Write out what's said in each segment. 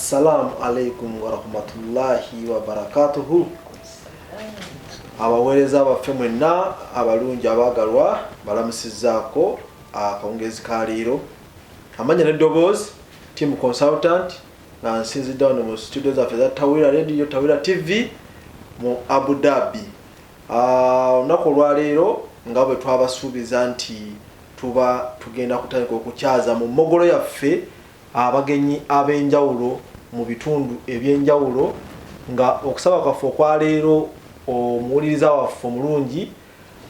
Assalamu alaikum warahmatullahi wabarakatuhu. Abaweereza baffe mwenna abalungi abaagalwa, balamusizaako akawungeezi ka leero. Amanya n'eddoboozi, team consultant, nga nsinzidde wano mu studio zaffe za Tawira Radio, Tawira TV mu Abu Dhabi. Olunaku olwaleero, nga bwe twabasuubiza nti tuba tugenda kutandika okukyaza mu mmogolo yaffe abagenyi ab'enjawulo mu bitundu ebyenjawulo, nga okusaba kwaffe okwaleero, omuwuliriza waffe omulungi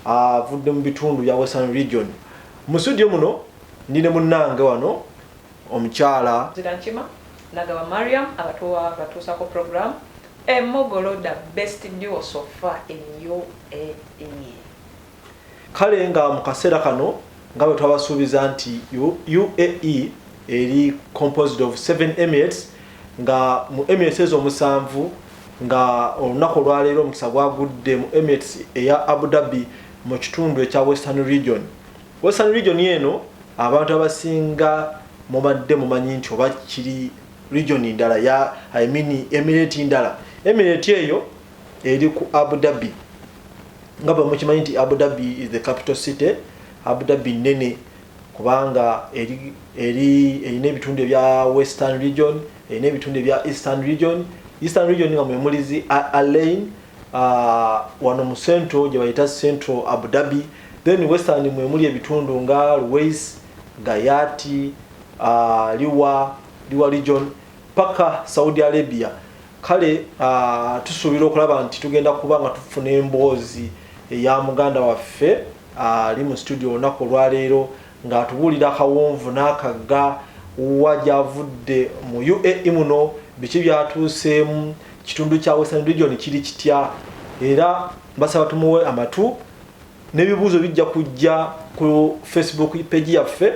avudde mu bitundu bya Western Region. Mu studio muno ndi ne munnange wano omukyala Zirankima Nagaba Mariam, abatuwa batuusako program Emogolo, the best duo so far in UAE. Kale nga mu kaseera kano, nga bwe twabasuubiza nti UAE eri composed of seven emirates, nga mu emirates ezo omusanvu, nga olunaku olwaleero omukisa gwagudde mu Emirates eya Abu Dhabi mu kitundu ekya Western Region. Western Region eno abantu abasinga mubadde mumanyi nti oba kiri region ndala ya, I mean, emirate ndala. Emirate eyo eri ku Abu Dhabi. Nga bwe mukimanyi nti Abu Dhabi is the capital city. Abu Dhabi nene kubanga eri erina ebitundu ebya Western Region, erina ebitundu ebya Eastern Region. Eastern Region nga mwemulizi Al Ain, wano mu central gye bayita Central Abu Dhabi. Then Western mwemuli ebitundu nga Ruwais, Gayati, Liwa Region paka Saudi Arabia. Kale tusuubira okulaba nti tugenda kuba nga tufuna emboozi eya muganda waffe ali mu studio olunaku olwaleero, ng'atubuulira akawonvu n'akagga, wa gy'avudde mu UAE muno, biki byatuuseemu, kitundu kya Western Region kiri kitya. Era mbasaba tumuwe amatu, n'ebibuuzo bijja kujja ku Facebook page yaffe.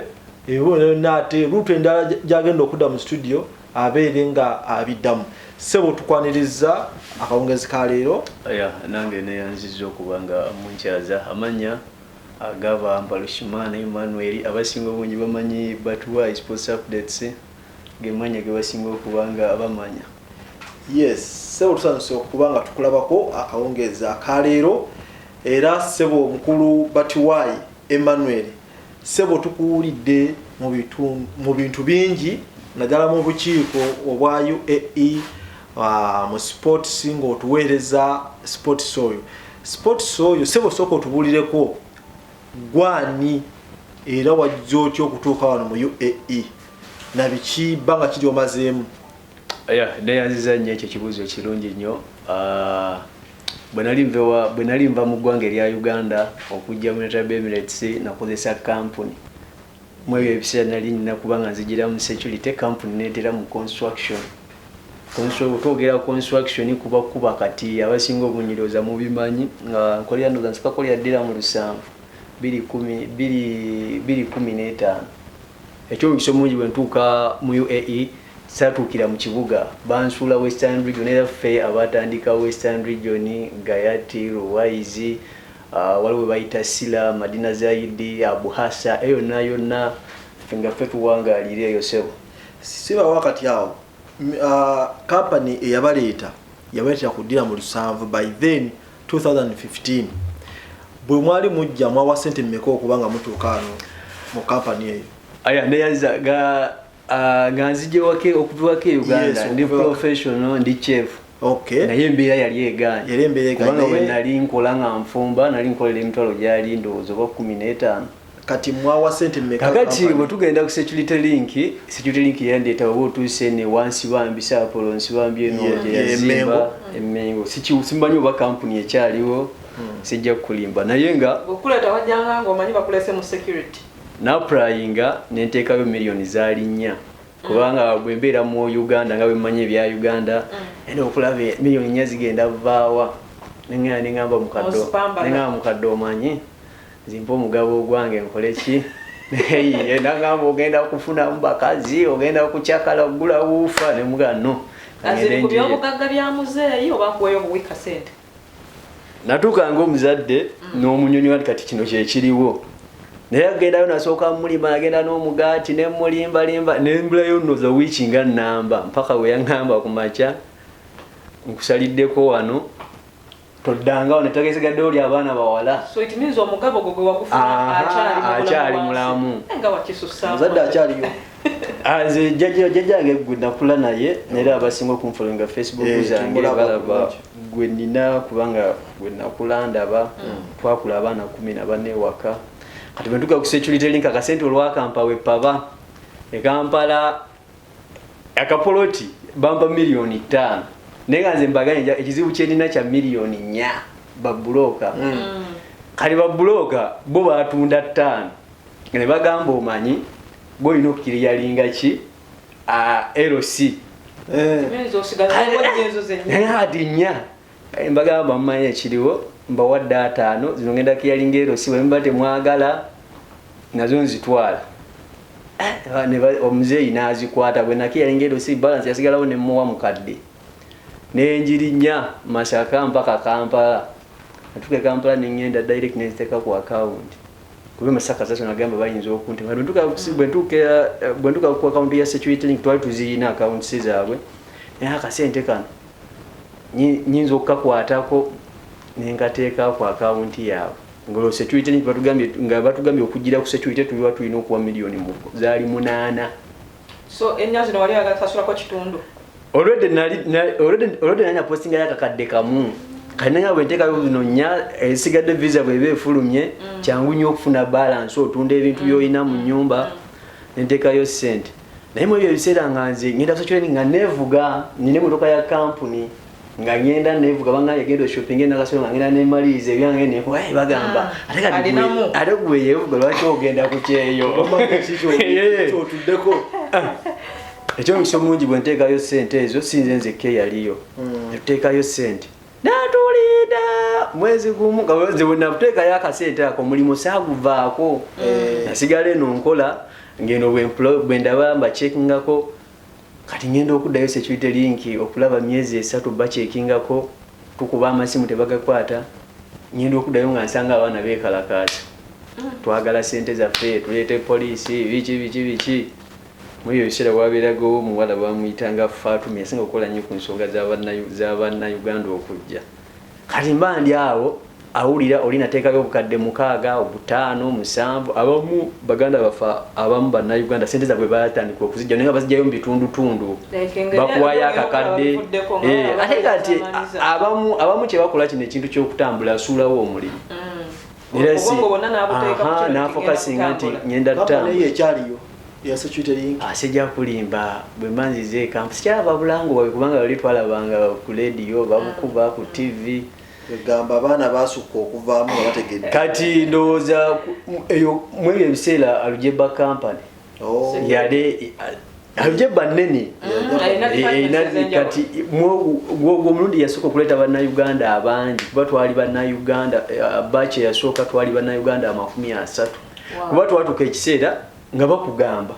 Ebibuuzo byonna, ate luutu endala gyagenda okudda mu studio abeere nga abiddamu. Ssebo, tukwaniriza akawungezi ka leero. Ya, nange neyanzizza okuba nga munkyaza. Amanya agaba Mpalushimana Emmanuel, abasinga obungi bamanyi Batuwai Sports Updates, gemanya ge basinga okuba nga bamanya. Yes, ssebo, tusanyuse okuba nga tukulabako akawungeezi akaleero. Era ssebo omukulu Batiwai Emmanuel, ssebo, tukuwulidde mu bintu bingi, naddala mu bukiiko obwa UAE, mu sports, ng'otuweereza sports oyo. Sports oyo, ssebo, sooka otubuulireko gwani, era wajja otya okutuuka wano mu UAE, nabiki bbanga kiri omazeemu? Ya, neyanziza nnyo, ekyo kibuuzo kirungi nnyo. Ah, bwe nali nva mu ggwanga erya Uganda okujja mu United Arab Emirates, nakozesa kampuni. Mu ebyo ebiseera nali nina kuba nga nzigira mu security company, netera mu construction. Twogera construction, kuba kuba kati abasinga obungi ndowooza mubimanyi, nga nkolera, ndowooza nsooka kolera ddira mu lusanvu biri kumi biri 15. Ekyomukisa omungi, bwe ntuuka mu UAE saatuukira mu kibuga, bansuula Western Region. Era ffe abatandika Western Region, Gayati, Ruwaizi, waliwo we bayita Sila, Madina Zaidi, Abuhasa, eyo yonna yonna ffe nga ffe tuwangaalira eyo, sebo. Sibawa kati awo, kampani eyabaleeta yabaleetera ku ddira mu lusanvu by then 2015. Bwe mwali mujja, mwawa sente mmeka okuba nga mutuuka wano mu kampani eyo? Aya, neyanza ga nga nzije wake okuva wake e Uganda, ndi professional, ndi chef. Naye embeera yali egaanye. Yali embeera egaanye. Kubanga bwe nali nkola nga nfumba, nali nkolera emitwalo gyali ndowooza oba 15. Kati mwawa sente mmeka Kakati company? Bwe tugenda ku Security Link, Security Link yandeeta oba otuuse ne Wansibambi, Saapolo Nsibambi eno gye yazimba. Emmengo. Emmengo. Simanyi oba kampuni ekyaliwo, sijja kukulimba, naye nga Okuleeta wajjanga ng'omanyi bakulese mu security. Naapplyinga nenteekayo miliyoni zaali 4, kubanga bwe mbeera mu Uganda, nga bwe mmanyi ebya Uganda, ena okulaba miliyoni 4 zigenda vaawa. Nengenda nengamba mukadde, Ozipambana. nengamba mukadde, omanyi nzimpa omugabo ogwange nkole ki? Naye nagamba, ogenda kufunamu bakazi, ogenda kukyakala, ogula wuufa. Nemugaa no. Aziri ku byobugagga bya muzeeyi oba nkuweyo buwi kasente? Natuuka ngaomuzadde n'omunyonyola nti kati kino kyekiriwo. Naye agendayo nasooka mulimba, nagenda n'omugaati nemulimbalimba, nembulayo nno za wiiki nga namba, mpaka we yaŋŋamba ku makya, nkusaliddeko wano, toddangawo, netagesigaddewo oli abaana bawala. So it means omugabo gwo gwe wagufuna Aha, akyali akyali mu bulamu mulamu. bwansi. Nga wakisussaamu. Omuzadde akyaliyo? Ah, nze jjajjange gwe nakula naye, era abasinga okunfollowinga Facebook zange tumulaba balaba bulungi. Gwe nina, kubanga gwe nakula ndaba, twakula abaana 14 ewaka. Kati bwe ntuuka ku Security Link, akasente olwakampa wepaba ekampala akapoloti bampa 5 miliyoni, naye nga nze mbaganye ekizibu kyenina kya 4 miliyoni babulooka. Kati babulooka bo batunda 5, ne bagamba, omanyi gwolina okukiriyalinga ki LC. Means osigaza enzo zennyini. Naye ati 4, kale mbagamba, mumanyi ekiriwo, mbawadde 5 zino, ngenda kiyalinga LC, bwe muba temwagala nazo nzitwala. Omuzeeyi n'azikwata. Bwe nakiyalinga LC, balance yasigalawo nemuwa mukadde, nenjirinya Masaka mpaka Kampala. Natuuka e Kampala, nengenda direct nenziteeka ku account, kuba Masaka sasa nagamba bayinza okuntema. Bwe ntuuka ku account ya Security Link, twali tuziyina accounts zaabwe, naye akasente kano nyinza okukakwatako nenkateeka ku account yaabwe, ngolwo Security Link batugambye, nga batugambye okugira ku security tuliwa tulina okuwa miliyoni zaali 8. So 4 zino wali oyagala sasulako kitundu. Already nali napostingayo akakadde kamu. Kati nanga bwe nteekayo zino 4 esigadde, visa bweba efulumye, kyangu nnyo okufuna balance, otunda ebintu by'olina mu nyumba, nenteekayo sente. Naye mu ebyo ebiseera nga nze ngenda ku security nga neevuga, nina emotoka ya kampuni, nga ngenda neevuga, bangambye genda oshopping enakasolo, nga ngenda nemaliriza ebyange, nenkuba bagamba, ate kati Alinamu. Ate gwe yeevuga, lwaki ogenda ku kyeyo? Kyotuddeko. Ekyomukisa omulungi, bwe nteekayo sente ezo, sinze nzekka eyaliyo. Netuteekayo sente, natulinda mwezi gumu, nga nze bwe nakuteekayo akasente ako, omulimu saaguvaako, nasigala eno nkola, ngeno bwe ndaba mbacheckingako. Kati ngenda okuddayo Security Link okulaba myezi 3 bacheckingako, tukuba amasimu tebagakwata. Ngenda okuddayo nga nsanga abaana beekalakaasa, twagala sente zaffe, tuleete poliisi, biki biki biki. Muri ebyo biseera wabeeragawo omuwala bamuyitanga Fatuma, yasinga okukola nnyo ku nsonga z'abannayuganda okujja. Kati mba ndi awo, awulira oli nateekayo obukadde 6, 5, 7. Abamu baganda baffe, abamu bannayuganda sente zaabwe batandika okuzijja, naye nga bazijjayo mu bitundutundu, Like engeri bakuwayo ya- akakadde. bavuddeko nga Eh, balaba ate kati batamaliza. abamu kyebakola kino ekintu ky'okutambula, asuulawo omulimu. Era Obwongo bwonna n'abuteeka ku Aha, kino nti n'afokasinga nti ngenda ngenda Kampani ttambula. eyo ekyaliyo ya Security Link? Sijja kulimba, bwe mba nzize ekampu sikyalaba bulango bwabwe, kubanga bali twalabanga ku lediyo babukuba, ku TV. Egamba abaana basukka okuvaamu nga bategedde. Kati ndowooza eyo mwebyo ebiseera Alujeba company Oh. yali Alujeba nnene. Alina Eh, departments ez'enjawulo. Kati gwogwo omulundi yasooka okuleeta bannayuganda abangi, kuba twali bannayuganda, batch eyasooka twali bannayuganda 30. Kuba twatuuka ekiseera nga bakugamba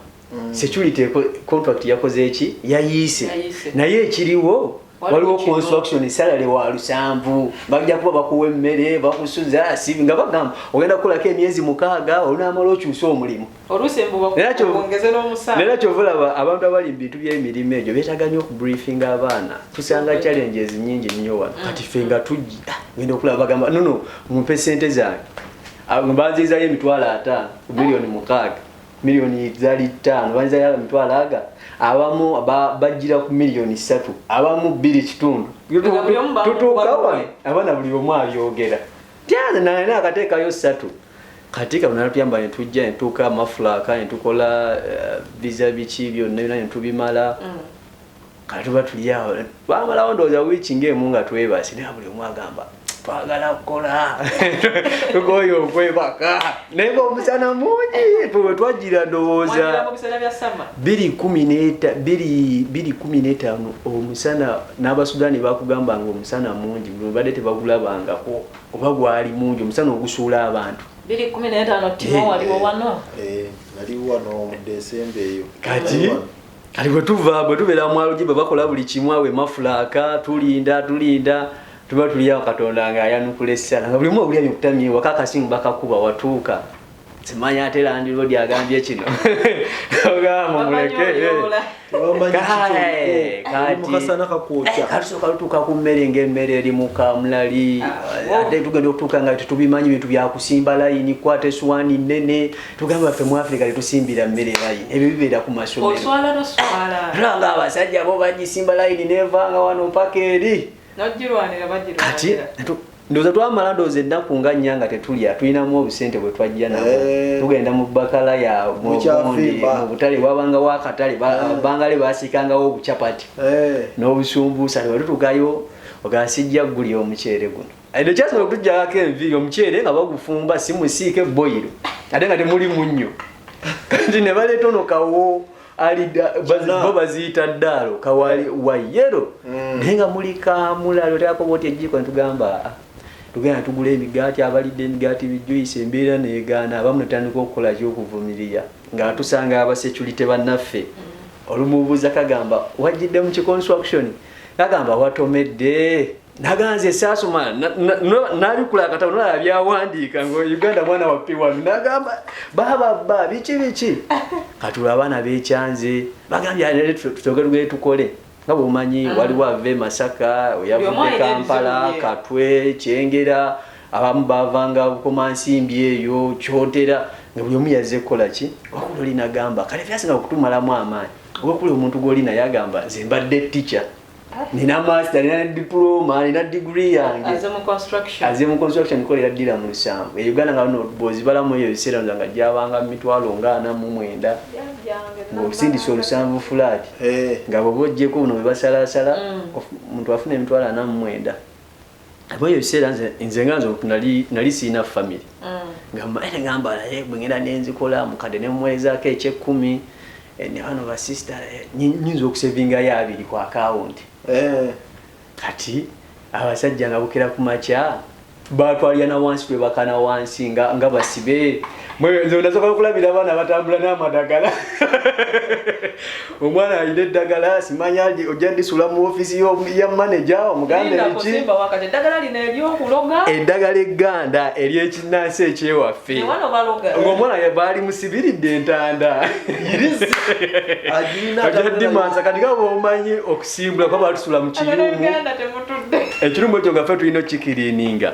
security contract yakoze eki, yayiise. Yayiise. Naye ekiriwo, Waliwo waliwo kino. construction salary wa 7, bajja kuba bakuwa emmere, bakusuza, sibi nga bagamba ogenda kukolako emyezi 6, olunamala okyusa omulimu. Oluusi embu bongeze n'omusaala. Era kyova olaba abantu abali mu bintu by'emirimu egyo beetaaga nnyo okubriefinga abaana. Tusanga challenges nyingi nnyo wano. Kati ffe nga tujja, ngenda okulaba bagamba, nono mumpe sente zange. Ah, banzizayo 50,000 ku 6 miliyoni, miliyoni zaali 5, banzizayo emitwalo aga. Abamu bajjira ku 3 miliyoni, abamu bbiri kitundu. Nga buli omu Tutuuka bamuwa wano, abaana buli omu abyogera tyaze nalina akateekayo 3. Kati kano natuyamba netujja netuuka amafulaka, netukola visa, biki byonna byonna netubimala. Kati tuba tuli awo, bamalawo ndowooza wiiki ngaemu nga twebase, naye buli omu agamba twagala kukola, tukoye okwebaka, naye nga omusana mungi. Bwe twajjira ndowooza Mwagira mu biseera bya summer. 2015, omusana n'Abasudaani bakugamba nga omusana mungi, badde tebagulabangako, oba gwali mungi omusana ogusuula abantu. 2015, Timo, waliwo wano. Eh, nali wano mu Desemba eyo. Kati Nali wano. Kati bwe tuva, bwe tubeera mu Alujiba, bakola buli kimu awo emafulaaka, tulinda tulinda, tuba tuli awo, Katonda nga ayanukula essala, nga buli omu awulira byokutamye waka, akasimu bakakuba, watuuka Simanya ate landlord agambye kino. Ogamba muleke. Mukasana kakwokya. Katusooka lutuuka ku mmere ng'emmere eri mu kamulali. Ate tugenda okutuuka nga tetubimanyi bintu bya kusimba layini, kwata essuwaani nnene. Tugamba ffe mu Africa tetusimbira mmere layini. Ebyo bibeera ku masomero. Oswala noswala. Tulaba nga abasajja bo bagisimba layini n'evanga wano mpaka eri. Nogirwanira bagirwanira. Kati ndowooza twamala ndowooza ennaku nga nnya nga tetulya, tulinamu obusente bwe twajja nabwo. Tugenda mu bakala ya mu butale, wabangawo akatale, bangale basiikangawo obucapati n'obusumbuusa. Ne batutuukayo ogamba sijja kugulya omuceere guno. Ekyo kyasobola okutuggyako enviiri, omuceere nga bagufumba si musiike boyiro ate nga temuli munnyo. Kati ne baleeta ono kawo bo baziyita ddaalo kawali wa yero naye nga muli kamulali oteekako bw'oti ejjiiko ne tugamba tugenda tugula emigaati, abalidde emigaati bijuyisa embeera neegaana, abamu ne tutandika okukola ki okuvumirira nga tusanga abasecurite bannaffe. Olumubuuza kagamba wajjidde mu kiconstruction, kagamba watomedde naganze saasoma nabikula akatabo nolaba byawandiika nga Uganda mwana wa P1 nagamba bababba biki biki. Kati abaana beekyanze bagambye tusooke tugende tukole nga bw'omanyi waliwo ava e Masaka, yavudde Kampala, Katwe, Kyengera, abamu bavanga Bukomansimbi eyo Kyotera, nga buli omu yazze kukola ki. Wakula oli nagamba kale byasinga okutumalamu amaanyi. Wakula omuntu gw'oli naye agamba nze mbadde teacher, nina master, nina diploma, nina degree yange. Aze mu construction kolera ddira mu lusanvu. E Uganda nga no bw'ozibalamu eyo ebiseera nga gyabanga mu mitwalo nga 49 ng'osindisa olusanvu flat. Nga bw'oba oggyeko buno bwe basalaasala, omuntu afuna emitwalo 49. Abo eyo ebiseera nze nga nze nali sirina family. Nga mmaye ngamba naye bwe ngenda ne nzikola mukadde ne mmuweerezaako eky'ekkumi, ne bano ba sister nnyinza okusevingayo 2 ku akawunti. Kati abasajja nga bukera ku makya batwalira na wansi twebakana wansi nga basibe. Nze nasooka okulabira abaana batambula n'amadagala. Omwana alina eddagala simanya ojja ndisula mu ofiisi ya manager omugambe biki. Eddagala egganda ery'ekinnansi ekyewaffe. Ng'omwana baali musibiridde entanda. Ojja dimansa kati nga bw'omanyi okusimbula kuba baatusula mu kiyungu. Ekirungu ekyo nga ffe tulina okukikiriininga.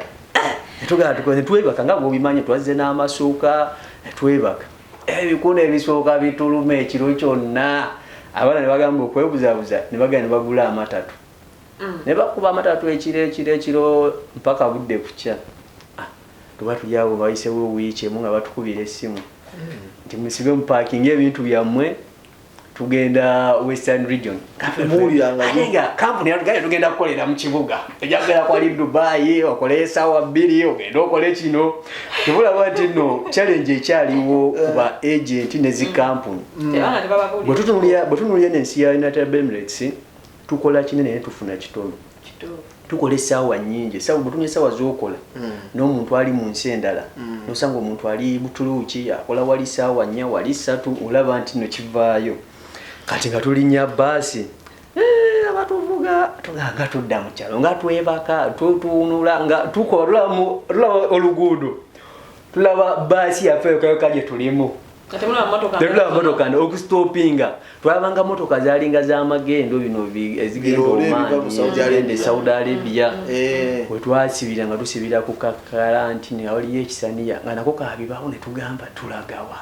Tugala tukoze twebaka nga bw'obimanyi twazze n'amasuuka twebaka. Ebikuuno ebisooka bituluma ekiro kyonna. Abaana ne bagamba okwebuzaabuza ne bagenda ne bagula amatatu. Ne bakuba amatatu ekiro ekiro ekiro mpaka budde kukya. Tuba tuli awo bayisewo wiiki emu nga batukubira essimu. Nti musibe mu parking ebintu byammwe tugenda Western Region. Ate nga kampuni yatugambye tugenda kukolera mu kibuga. Ojja kugenda kwali Dubai, okole essaawa 2, ogende okole kino. Tebulaba nti nno challenge ekyaliwo ku ba agent ne zi kampuni. Bwe tutunuulira n'ensi ya United Arab Emirates, tukola kinene naye tufuna kitono. Tukola essaawa nnyingi. Essaawa bwe tutunuulira essaawa z'okola n'omuntu ali mu nsi endala, n'osanga omuntu ali Butuluuki akola wali ssaawa 4 wali 3, olaba nti nno kivaayo. Kati nga tulinnya bbaasi, abatuvuga nga tudda mu kyalo nga twebaka, tutunula nga tukoba, tulaba oluguudo, tulaba bbaasi yaffe yokka gye tulimu. Tetulaba mmotoka okustopinga. Twalabanga mmotoka zaalinga z'amagendo bino ezigenda Oman, ezigenda e Saudi Arabia. We twasibira nga tusibira ku kakalanti nga waliyo ekisaniya nga nako kabibawo ne tugamba tulagawa.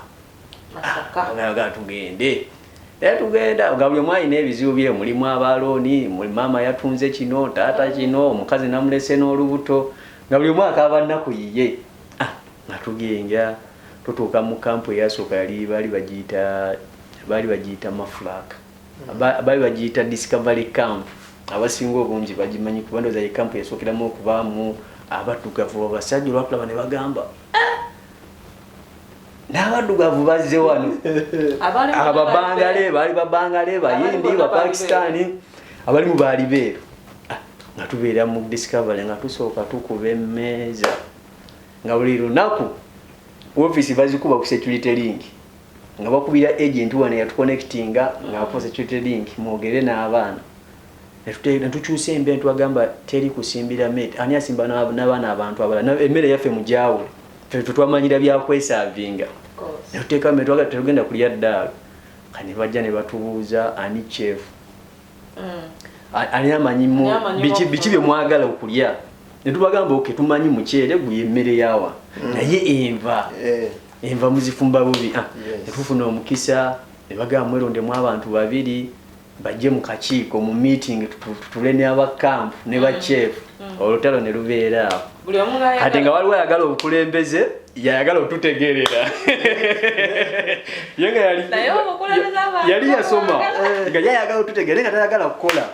Nga tugende. Era tugenda nga buli omu alina ebizibu bye, mulimu abalooni, maama yatunze kino, taata kino, omukazi namulese n'olubuto, nga buli omu akaaba nnaku yiye. Nga tugenda tutuuka mu kampu eyasooka yali baali bagiyita Maflak. Baali bagiyita Discovery Camp. Abasinga obungi bagimanyi kuba ndowooza ye kampu yasookeramu okubaamu abaddugavu abasajja olwatulaba ne bagamba n'abaddugavu bazze wano. Ababangale baali babangale, Bayindi, Bapakistani, abalimu baali beeru. Nga tubeera mu Discovery nga tusooka tukuba emmeeza nga buli lunaku ofiisi bazikuba ku security link nga bakubira agent wano yatuconnectinga nga akuba security link mwogere n'abaana. Ne tukyusa embeera ne tubagamba teri kusimbira mmere, ani asimba n'abaana abantu abalala, emmere yaffe mugyawule, ffe tetwamanyira bya kwesaavinga. Netuteeka emmere, twagala tetugenda kulya ddaalo. Kati ne bajja ne batubuuza ani chef, ani amanyi Ani amanyi biki bye mwagala okulya. Ne tubagamba, okay, tumanyi muceere guye emmere yawa, naye enva enva muzifumba bubi. Ne tufuna omukisa ne bagamba mwerondemu abantu babiri bajje mu kakiiko, mu meeting, tutule n'abakampu ne ba chef. Olutalo ne lubeera awo. Buli omu ng'ayagala- Kati nga waliwo ayagala obukulembeze, yayagala otutegeerera ye nga Naye obukulembeze abantu yali yasoma bamwagala. nga yayagala otutegeera nga tayagala kukola.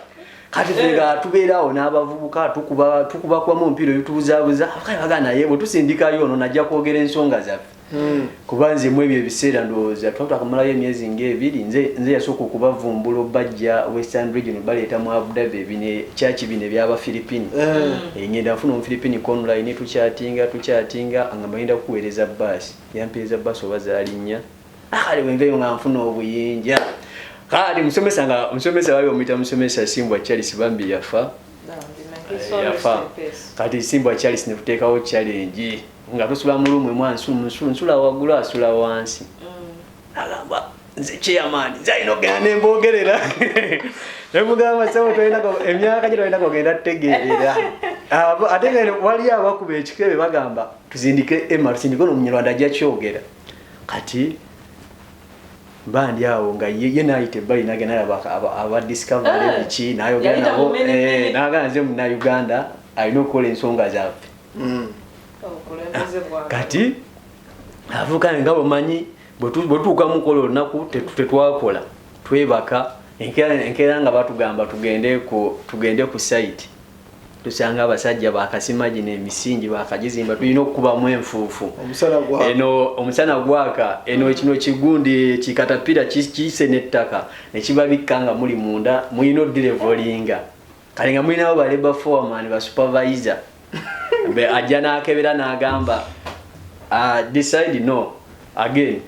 Kati ffe nga tubeera awo n'abavubuka tukubakubamu omupiira ebitubuzaabuza. Abakazi bagamba, naye bwe tusindikayo ono najja kwogera ensonga zaffe, kuba nze mu ebyo ebiseera ndowooza twali twakamalayo emyezi ng'ebiri, nze yasooka okubavumbula obajja Western Region, baleeta mu Abu Dhabi ebine kyaki bino ebyabafiripini. Ngenda nfuna omufiripini online, tuchattinga, nga ngenda kuweereza baasi, yampeereza baasi oba zaali nnya. Kale bwenveeyo nga nfuna obuyinja. Kale musomesa, nga musomesa baali bamuyita musomesa Simbwa Charles, bambi yafa. Bambi, may his soul rest Yafa. in peace. Kati Simbwa Charles netuteekawo challenge nga tusula mu room emu, nsula waggulu, asula wansi. Agamba nze chairman, nze alina okugenda nembogerera. Nemugamba, sebo, emyaka gye tolina kugenda tutegeerera. Ate nga waliyo abakuba ekikebe bagamba tuzindike Emma, tusindike ono omunyarwanda ajja kyogera. Kati mba ndi awo nga ye nayita ebbali nagenda nalaba aba Discovery biki, nayogera Yayita nabo mu mini mini. Nagamba nze Munnayuganda alina okukola ensonga zaffe. Obukulembeze bwabwe. Kati avuka nga bwemanyi bwetuuka mukola olunaku tetwakola, twebaka. Enkeera nga batugamba tugende ku site, tusanga abasajja bakasima gino emisingi, bakagizimba, tulina okukubamu enfuufu. Omusana gwa Eno omusana gwaka, eno kino kigundi kikatapira kiyise n'ettaka nekibabikka nga muli munda, mulina odilevelinga. Kale nga mulinawo ba labour foreman, ba supervisor. Ajja n'akebera n'agamba, "Decide no again."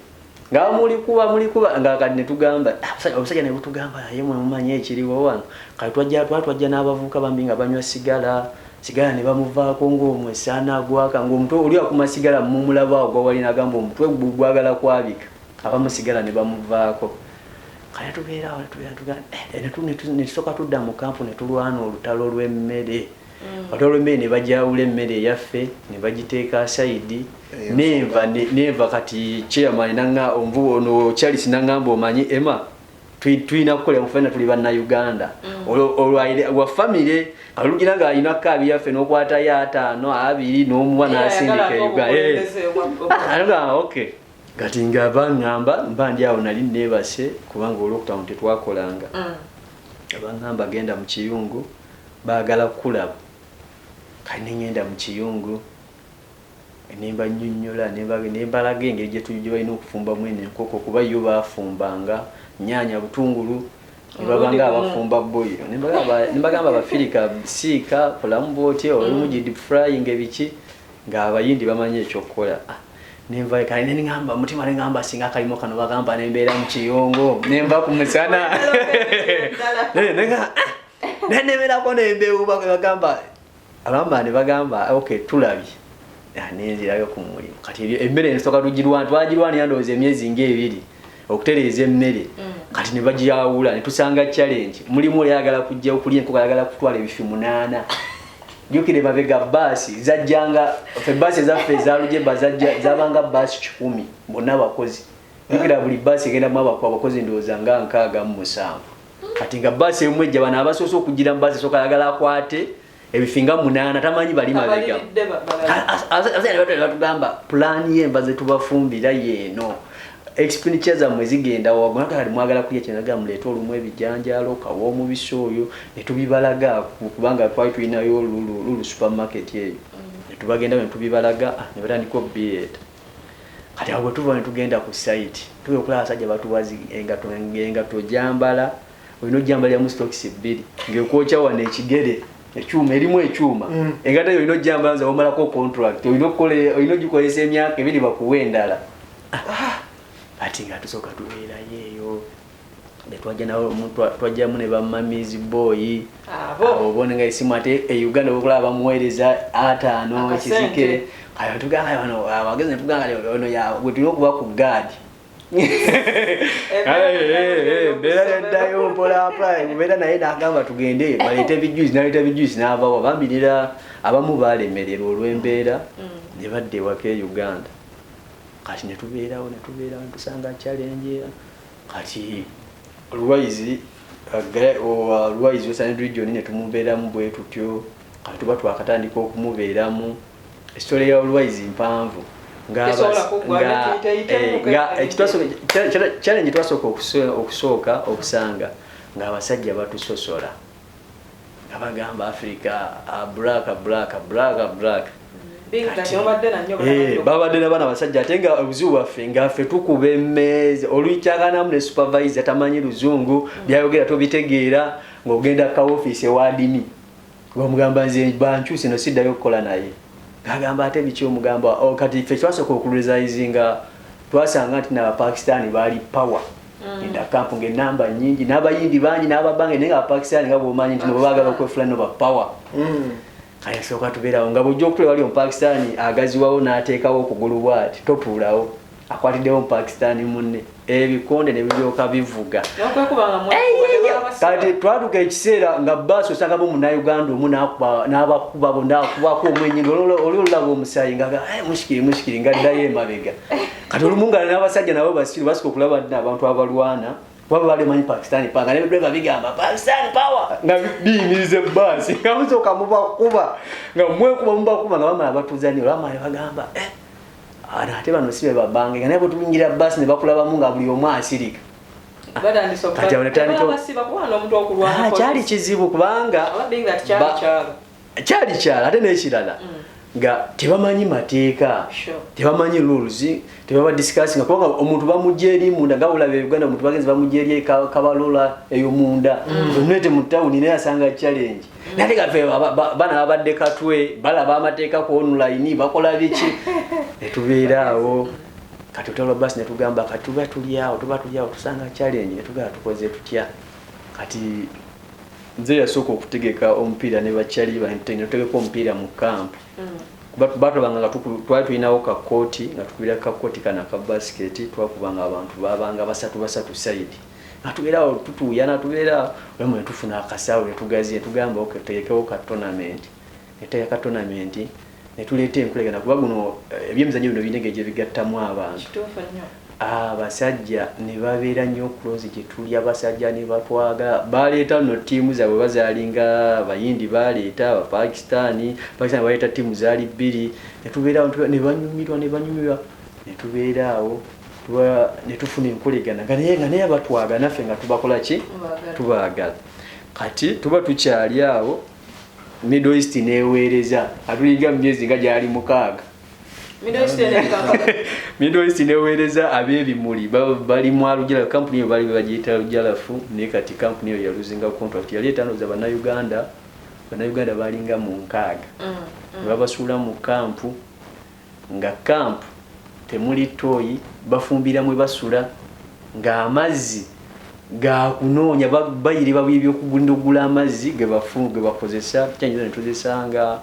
Nga mulikuba nga kati netugamba, "Ah, obusajja ne butugamba, naye mwe mumanyi ekiriwo wano." Kati twajja n'abavubuka bambi nga banywa sigala, sigala ne bamuvaako ng'omwesaana gwaka, ng'omutwe oli akuma sigala mumulaba awo gwawali, n'agamba omutwe gwagala kwabika. Abamu sigala ne bamuvaako. Kale tubeera awo tubeera tugamba, ne tusooka tudda mu kampu ne tulwana olutalo lw'emmere. Olutalo lw'emmere ne bajawula emmere eyaffe ne bagiteeka aside. Eyo. Nenva kati chairman nanga omuvubu ono Charles nangamba, omanyi Emma, tulina kukolera mufena, tuli bannayuganda. Olwo wa famire alugira nga alina kaabi yaffe n'okwatayo ataano abiri n'omuwa Ye n'asindika ayagala e Uganda. obukulembeze Alugamba okay. Kati nga baŋŋamba, mba ndi awo nali neebase kubanga olwokutaano tetwakolanga. Baŋŋamba genda mu kiyungu, baagala kukulaba. Kale ne ŋŋenda mu kiyungu nemba nnyonnyola, nembalaga engeri gye balina okufumbamu eno enkoko, kuba yo bafumbanga nyaanya, butungulu, ne babanga Omulundi gumu. abafumba boyo. Nembagamba abafirika siika kolamu bwoti olumu gi deep frying ebiki, ng'abayindi bamanyi ekyokukola. Ah, nenva kale neŋŋamba mutima, neŋŋamba singa akalimu kano bagamba nembeera mu kiyungu nenva ku musana. Nenemerako nembewuba bagamba abamba ne bagamba okay, tulabye. Ah, nenzirayo ku mulimu. Kati emmere ensooka twagirwanira ndowooza emyezi ng'ebiri okutereeza emmere. Kati ne bagyawula ne tusanga challenge, mulimu oli ayagala kujja okulya enkoko, ayagala kutwala ebifi munaana. Jjukire mabega baasi zajjanga, ffe baasi ezaffe ezalujeba zabanga baasi 100 bonna abakozi. Jjukira buli baasi egendamu abakozi ndowooza nga 67. Kati nga baasi emu ejja, bano abasoose okugira mu baasi esooka ayagala akwate ebifi nga munaana, tamanyi bali mabega. Abaliridde balala. Abasajja ne batugamba pulaani y'enva zetubafumbira yeeno, expenditure zammwe zigenda waggulu, kati mwagala kulya kyenaga, muleete olumu ebijanjaalo, kawa omubisi oyo ne tubibalaga, kubanga twali tulinayo Lulu supermarket eyo, ne tubagenda ne tubibalaga, ah, ne batandika obireeta. Kati awo bwe tuva ne tugenda ku site, tuba okulaba abasajja batuwa engato, ojambala olina ojambaliramu sitokisi bbiri ng'ekwokya wano ekigere, ekyuma erimu ekyuma. Engato eyo olina ojambala nze omalako contract, olina ogikozesa emyaka 2 bakuwa endala. Ati nga tusooka tubeerayo eyo, twajjamu ne bamamizi boyi. Abo. Obone nga esimu ate e Uganda okulaba bamuweereza 5 Akasente. kizike. Kale tugamba bano abagezi ne tugamba ono ya gwe tulina okuba ku guard. Mbeera neddayo mpola mpola mbeera naye n'agamba tugende baleete ebijuice, n'aleeta ebijuice n'abawa bambirira abamu baalemererwa olw'embeera ne badda ewaka e Uganda. Kati ne tubeerawo ne tubeerawo ne tusanga challenge. Kati Lwayizi Lwayizi Western Region ne tumubeeramu bwe tutyo. Kati tuba twakatandika okumubeeramu. Story ya Lwayizi mpanvu. Tesobola kuggwa, ne tuyitayitamu Challenge twasooka okusooka okusanga ng'abasajja batusosola. Nga bagamba Africa, black, black, black, black. Being that Kati, obadde na nnyo bana babadde n'abaana abasajja ate nga obuzibu bwaffe nga ffe tukuba emmeeza olukyaganamu ne supervisor tamanyi luzungu, byayogera tobitegeera, ng'ogenda ka ofiisi ewa adimi bamugamba nze bankyuse no siddayo okukola naye. Ng'agamba ate biki omugamba, oh, kati ffe twasooka okurealizinga twasanga nti n'Abapakistani baali power in the camp, ng'ennamba nnyingi n'Abayindi bangi n'Ababange, naye nga Abapakistani nga bw'omanyi nti no baagala okwefula no ba power. Kale sooka tubeerawo nga bw'ojja okutula wali Omupakistani agaziwawo n'ateekawo okugulu bw'ati totuulawo, akwatiddewo Omupakistani munne ebikonde ne biryoka bivuga. N'okwekuba nga mwekuba ne babasiba. Kati twatuuka ekiseera nga baasi osangamu Munnayuganda omu n'abakuba bonna akubako omwenyi oli olaba omusaayi nga mushikiri mushikiri ng'addayo emabega. Kati olumu nga n'abasajja nabo basiru basika okulaba nti abantu abalwana kuba bali manyi Pakistani power nga ne driver bigamba Pakistani power nga biyimiriza ebbaasi nga musooka mubakuba nga mwekuba mubakuba nga bamala batuzanye olwamala ne bagamba ana ate bano si be babange nga naye bwe tuyingira bbaasi ne bakulabamu nga buli omu asirika. Batandise okuba- Kati awo ne tandika- Babasiba kuba n'omuntu okulwana police. Kyali kizibu kubanga Oba being that kyali kyalo. Kyali kyalo ate n'ekirala nga tebamanyi mateeka, tebamanyi rules, tebaba discussing kubanga omuntu bamujja eri munda nga bulaba e Uganda omuntu bagenze bamujja eri Kabalola eyo munda. Tonete mu town naye asanga challenge. Naye nga ffe bana babadde katwe balaba amateeka ku online bakola biki ne tubeera awo. Kati otwala basi ne tugamba kati tuba tuli awo, tuba tuli awo tusanga challenge ne tugamba tukoze tutya. Kati nze yasooka okutegeka omupiira ne bakyali bange ne tutegeka omupiira mu camp. Batulabanga nga twali tulinawo ka kooti nga tukubira ka kooti kano aka basket, twakubanga abantu babanga basatu basatu side. Nga tubeera awo tutuuyana, tubeera awo, olwo ne tufuna akasawo ne tugaziya, ne tugamba okay, tutegekewo ka tournament. Ne tutegeka ka tournament, ne tuleeta enkulegana kuba guno, ebyemizannyo bino birina engeri gye bigattamu abantu. Kituufu nnyo. Abasajja ne babeera nnyo close gye tuli, abasajja ne batwagala. Baleeta nno ttiimu zaabwe bazaalinga Abayindi, baleeta Abapakistani, Pakistani baleeta ttiimu zaali bbiri. Ne tubeera awo, ne banyumirwa, ne banyumirwa. Ne tubeera awo, ne tufuna enkolegana nga naye batwagala, naffe nga tubakola ki? Tubaagala. Tubaagala. Kati tuba tukyali awo, Middle East neeweereza, atulinga mu myezi nga gyali 6. Middle East eno Kampala. Middle East neweereza ab'ebimuli, bali mu Alujala, kampuni eyo bali bagiyita Alujalafu, naye kati kampuni eyo yaluzinga contract. Yali etanoza Bannayuganda, Bannayuganda balinga mu 6. Ne babasuula mu kampu, nga kampu temuli ttooyi, bafumbira mwe basula, ng'amazzi ga kunoonya, bayiriba ebyokugula amazzi ge bakozesa. Kyanyiza ne tuzisanga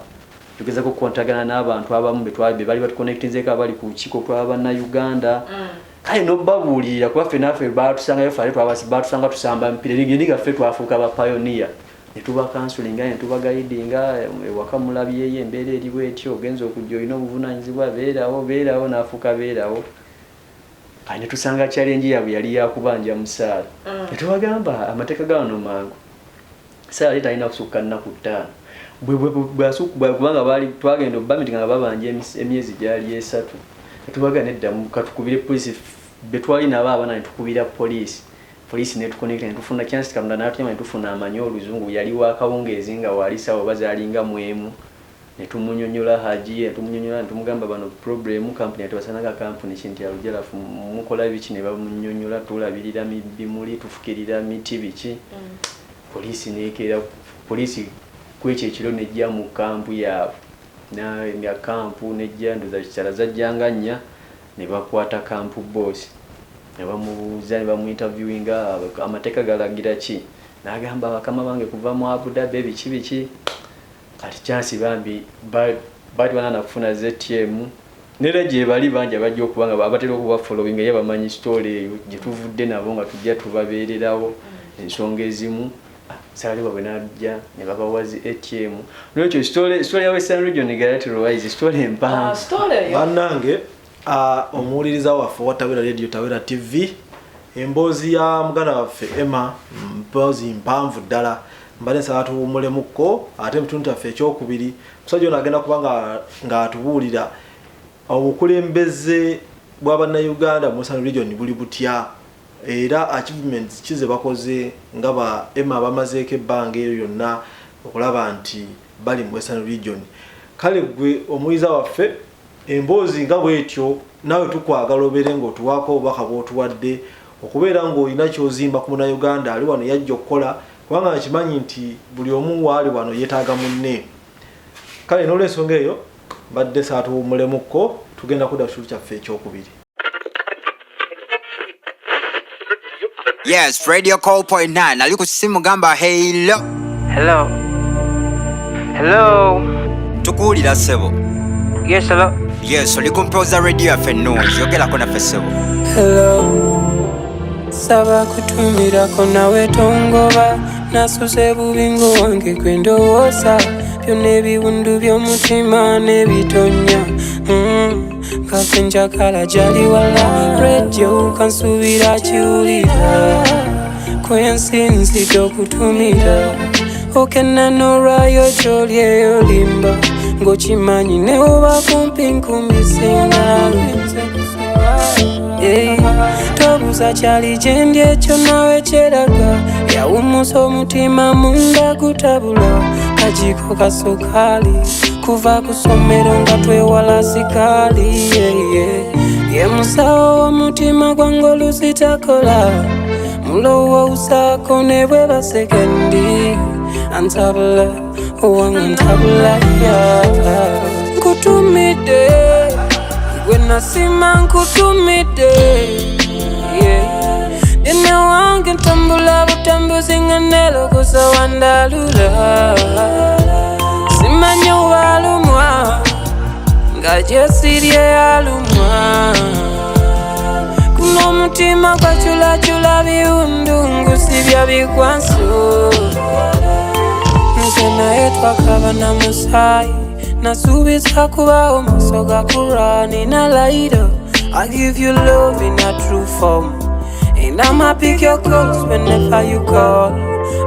tugezako okukontagana n'abantu abamu be bali batuconnectinzeeko abali ku lukiiko lwa Bannayuganda. Kale n'obabuulirira kuba ffe naffe baatusangayo ffe ate baatusanga tusamba mipiira, eri nga ffe twafuuka ba pioneer. Ne tuba counselinga, ne tubaguidinga, ewaka mulabyeyo embeera eri bwetyo, ogenza okujja olina obuvunaanyizibwa, beerawo, beerawo, n'afuuka beerawo. Kale ne tusanga challenge yaabwe yali ya kubanja musaala. Ne tubagamba amateeka ga wano mangu, saala ye talina kusukka nnaku 5. Kubanga baali twagenda obamitinga nga babanja emyezi gyali 3. Ne tubagamba nedda, katukubire poliisi, be twali nabo abaana ne tukubira poliisi. Poliisi ne tuconnecta ne tufuna chance, Katonda n'atuyamba ne tufuna amanyi oluzungu, yali wa kawungeezi nga wali ssaawa oba zaalinga mu emu. Ne tumunyonnyola Haji, ne tumunyonnyola ne tumugamba bano problem company ate kampuni ki nti Alujalafu mukola biki, ne bamunyonnyola tulabirira bimuli, tufukirira miti biki. Poliisi neekeera, poliisi kwekyo ekiro nejja mu kampu yaabwe. Na ya kampu nejja ndoza kisala zajjanga nnya ne bakwata kampu boss. Ne bamubuuza ne bamuinterviewinga amateeka galagira ki? N'agamba bakama bange kuva mu Abu Dhabi biki biki. Kati chance bambi bali banana kufuna ZTM. Nera gye bali bangi abajja okuba nga abatera okuba following ye bamanyi story eyo gye tuvudde nabo nga tujja tubabeererawo ensonga ezimu. Salali bwe najja ne babawa zi ATM. N'olwekyo story ya Western Region Galati story empanvu. Story eyo. Bannange, omuwuliriza waffe owa Tawera Radio, Tawera TV, emboozi ya muganda waffe Emma mboozi mpanvu ddala. Mbadde nsaba tuwummulemukko, ate mu kitundu kyaffe ekyokubiri musajja ono agenda kuba ng'atubuulira obukulembeze bwa bannayuganda mu Western Region buli butya, era achievements ki ze bakoze nga ba Emma bamazeeko ebbanga eryo lyonna okulaba nti bali mu Western Region. Kale gwe omuwuliriza waffe, emboozi nga bwetyo naawe tukwagala obeere ng'otuwaako obubaka bw'otuwadde okubeera ng'olina ky'ozimba ku munnayuganda ali wano yajja okukola, kubanga nkimanyi nti buli omu waali wano yeetaaga munne. Kale n'olwensonga eyo mbadde nsaba tuwummulemukko, tugenda kudda ku kitundu kyaffe ekyokubiri. Yes, Radio Call Point 9. Ali ku simu gamba hello. Hello. Hello. Tukuwulira ssebo. Yes, hello. Yes, oli ku mpewo radio yaffe ennungi. Yogerako naffe ssebo. Hello. Saba kutumirako nawe tongoba, nasuze bubingo wange gwe ndowooza byonna ebiwundu by'omutima n'ebitonya. Kafe njagala gyali wala radio kansuubira kiwulira kwensinzidde okutumira okena n'olwayo gy'oli eyo limba ng'okimanyi ne oba kumpi nkumisinga. Hey, tobuuza kyali gyendi ekyo nawe kyeraga yawummusa omutima munda gutabula kajiko kasukaali kuva ku ssomero nga twewala sikaali. Yeah. Ye musawo w'omutima gwange olusitakola mulowoozaako ne bwe basekendi antabula owange ntabula, yeah. Nkutumidde gwe nasima nkutumidde, yeah. Nene wange ntambula butambuzi nga nelokosa wandalula simanyi walumwa nga gyesirye alumwa kuno omutima gwaculacula biwundu ngusibya bikwanso nze naye twakaba na musaayi nasuubiza kubawo maaso ga Kurani na laira. I give you love in a true form and I'ma pick your calls whenever you call.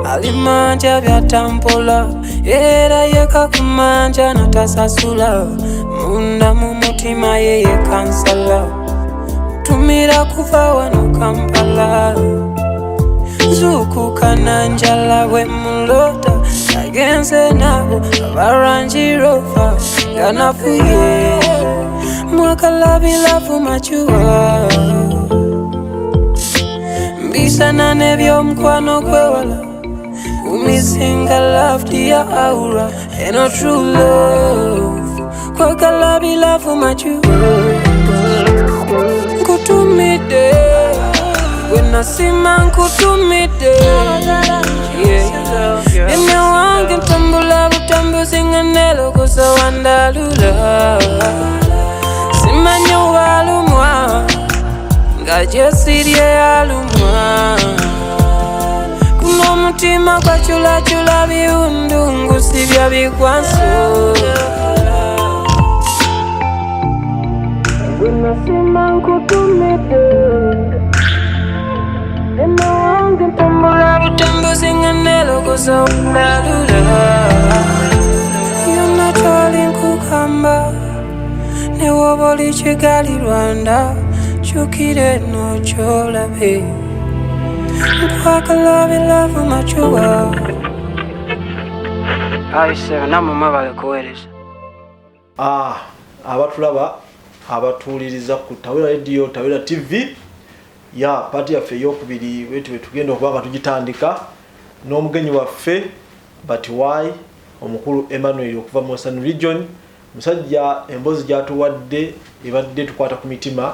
Alimanja byatampola era yekakumanja natasasula munda mu mutima yeye kansala tumira kuva wano Kampala nzukuka na njala bwe mulota nagenze nabo aba Range Rover nga nafuye mwakalabilavu macuwa mbisana n'ebyomukwano gwewala kumisinga love dear aura eno true love kwakalabilavu macuwa nkutumidde gwe nasima nkutumidde, yeah. Ene wange ntambula butambuzi nga nelokosa wandalula simanyi walumwa nga gyesirye alumwa kuno omutima gwaculacula biwundu ngusibya bikwanso gwe nasima nkutumidde ene wange ntambula butambuzi nga nelokosa wandalula yonna kyoli nkukamba ne woba oli Kigali Rwanda kyukira eno kyolabe nkwagala bilavu macuwa. Ayi namwe mwebale kuweereza. Abatulaba abatuwuliriza ku Tawera Radio, Tawera TV ya part yaffe eyokubiri wetu tugenda okuba nga tugitandika n'omugenyi waffe but why omukulu Emmanuel okuva mu Western Region. Musajja emboozi gy'atuwadde ebadde tukwata ku mitima.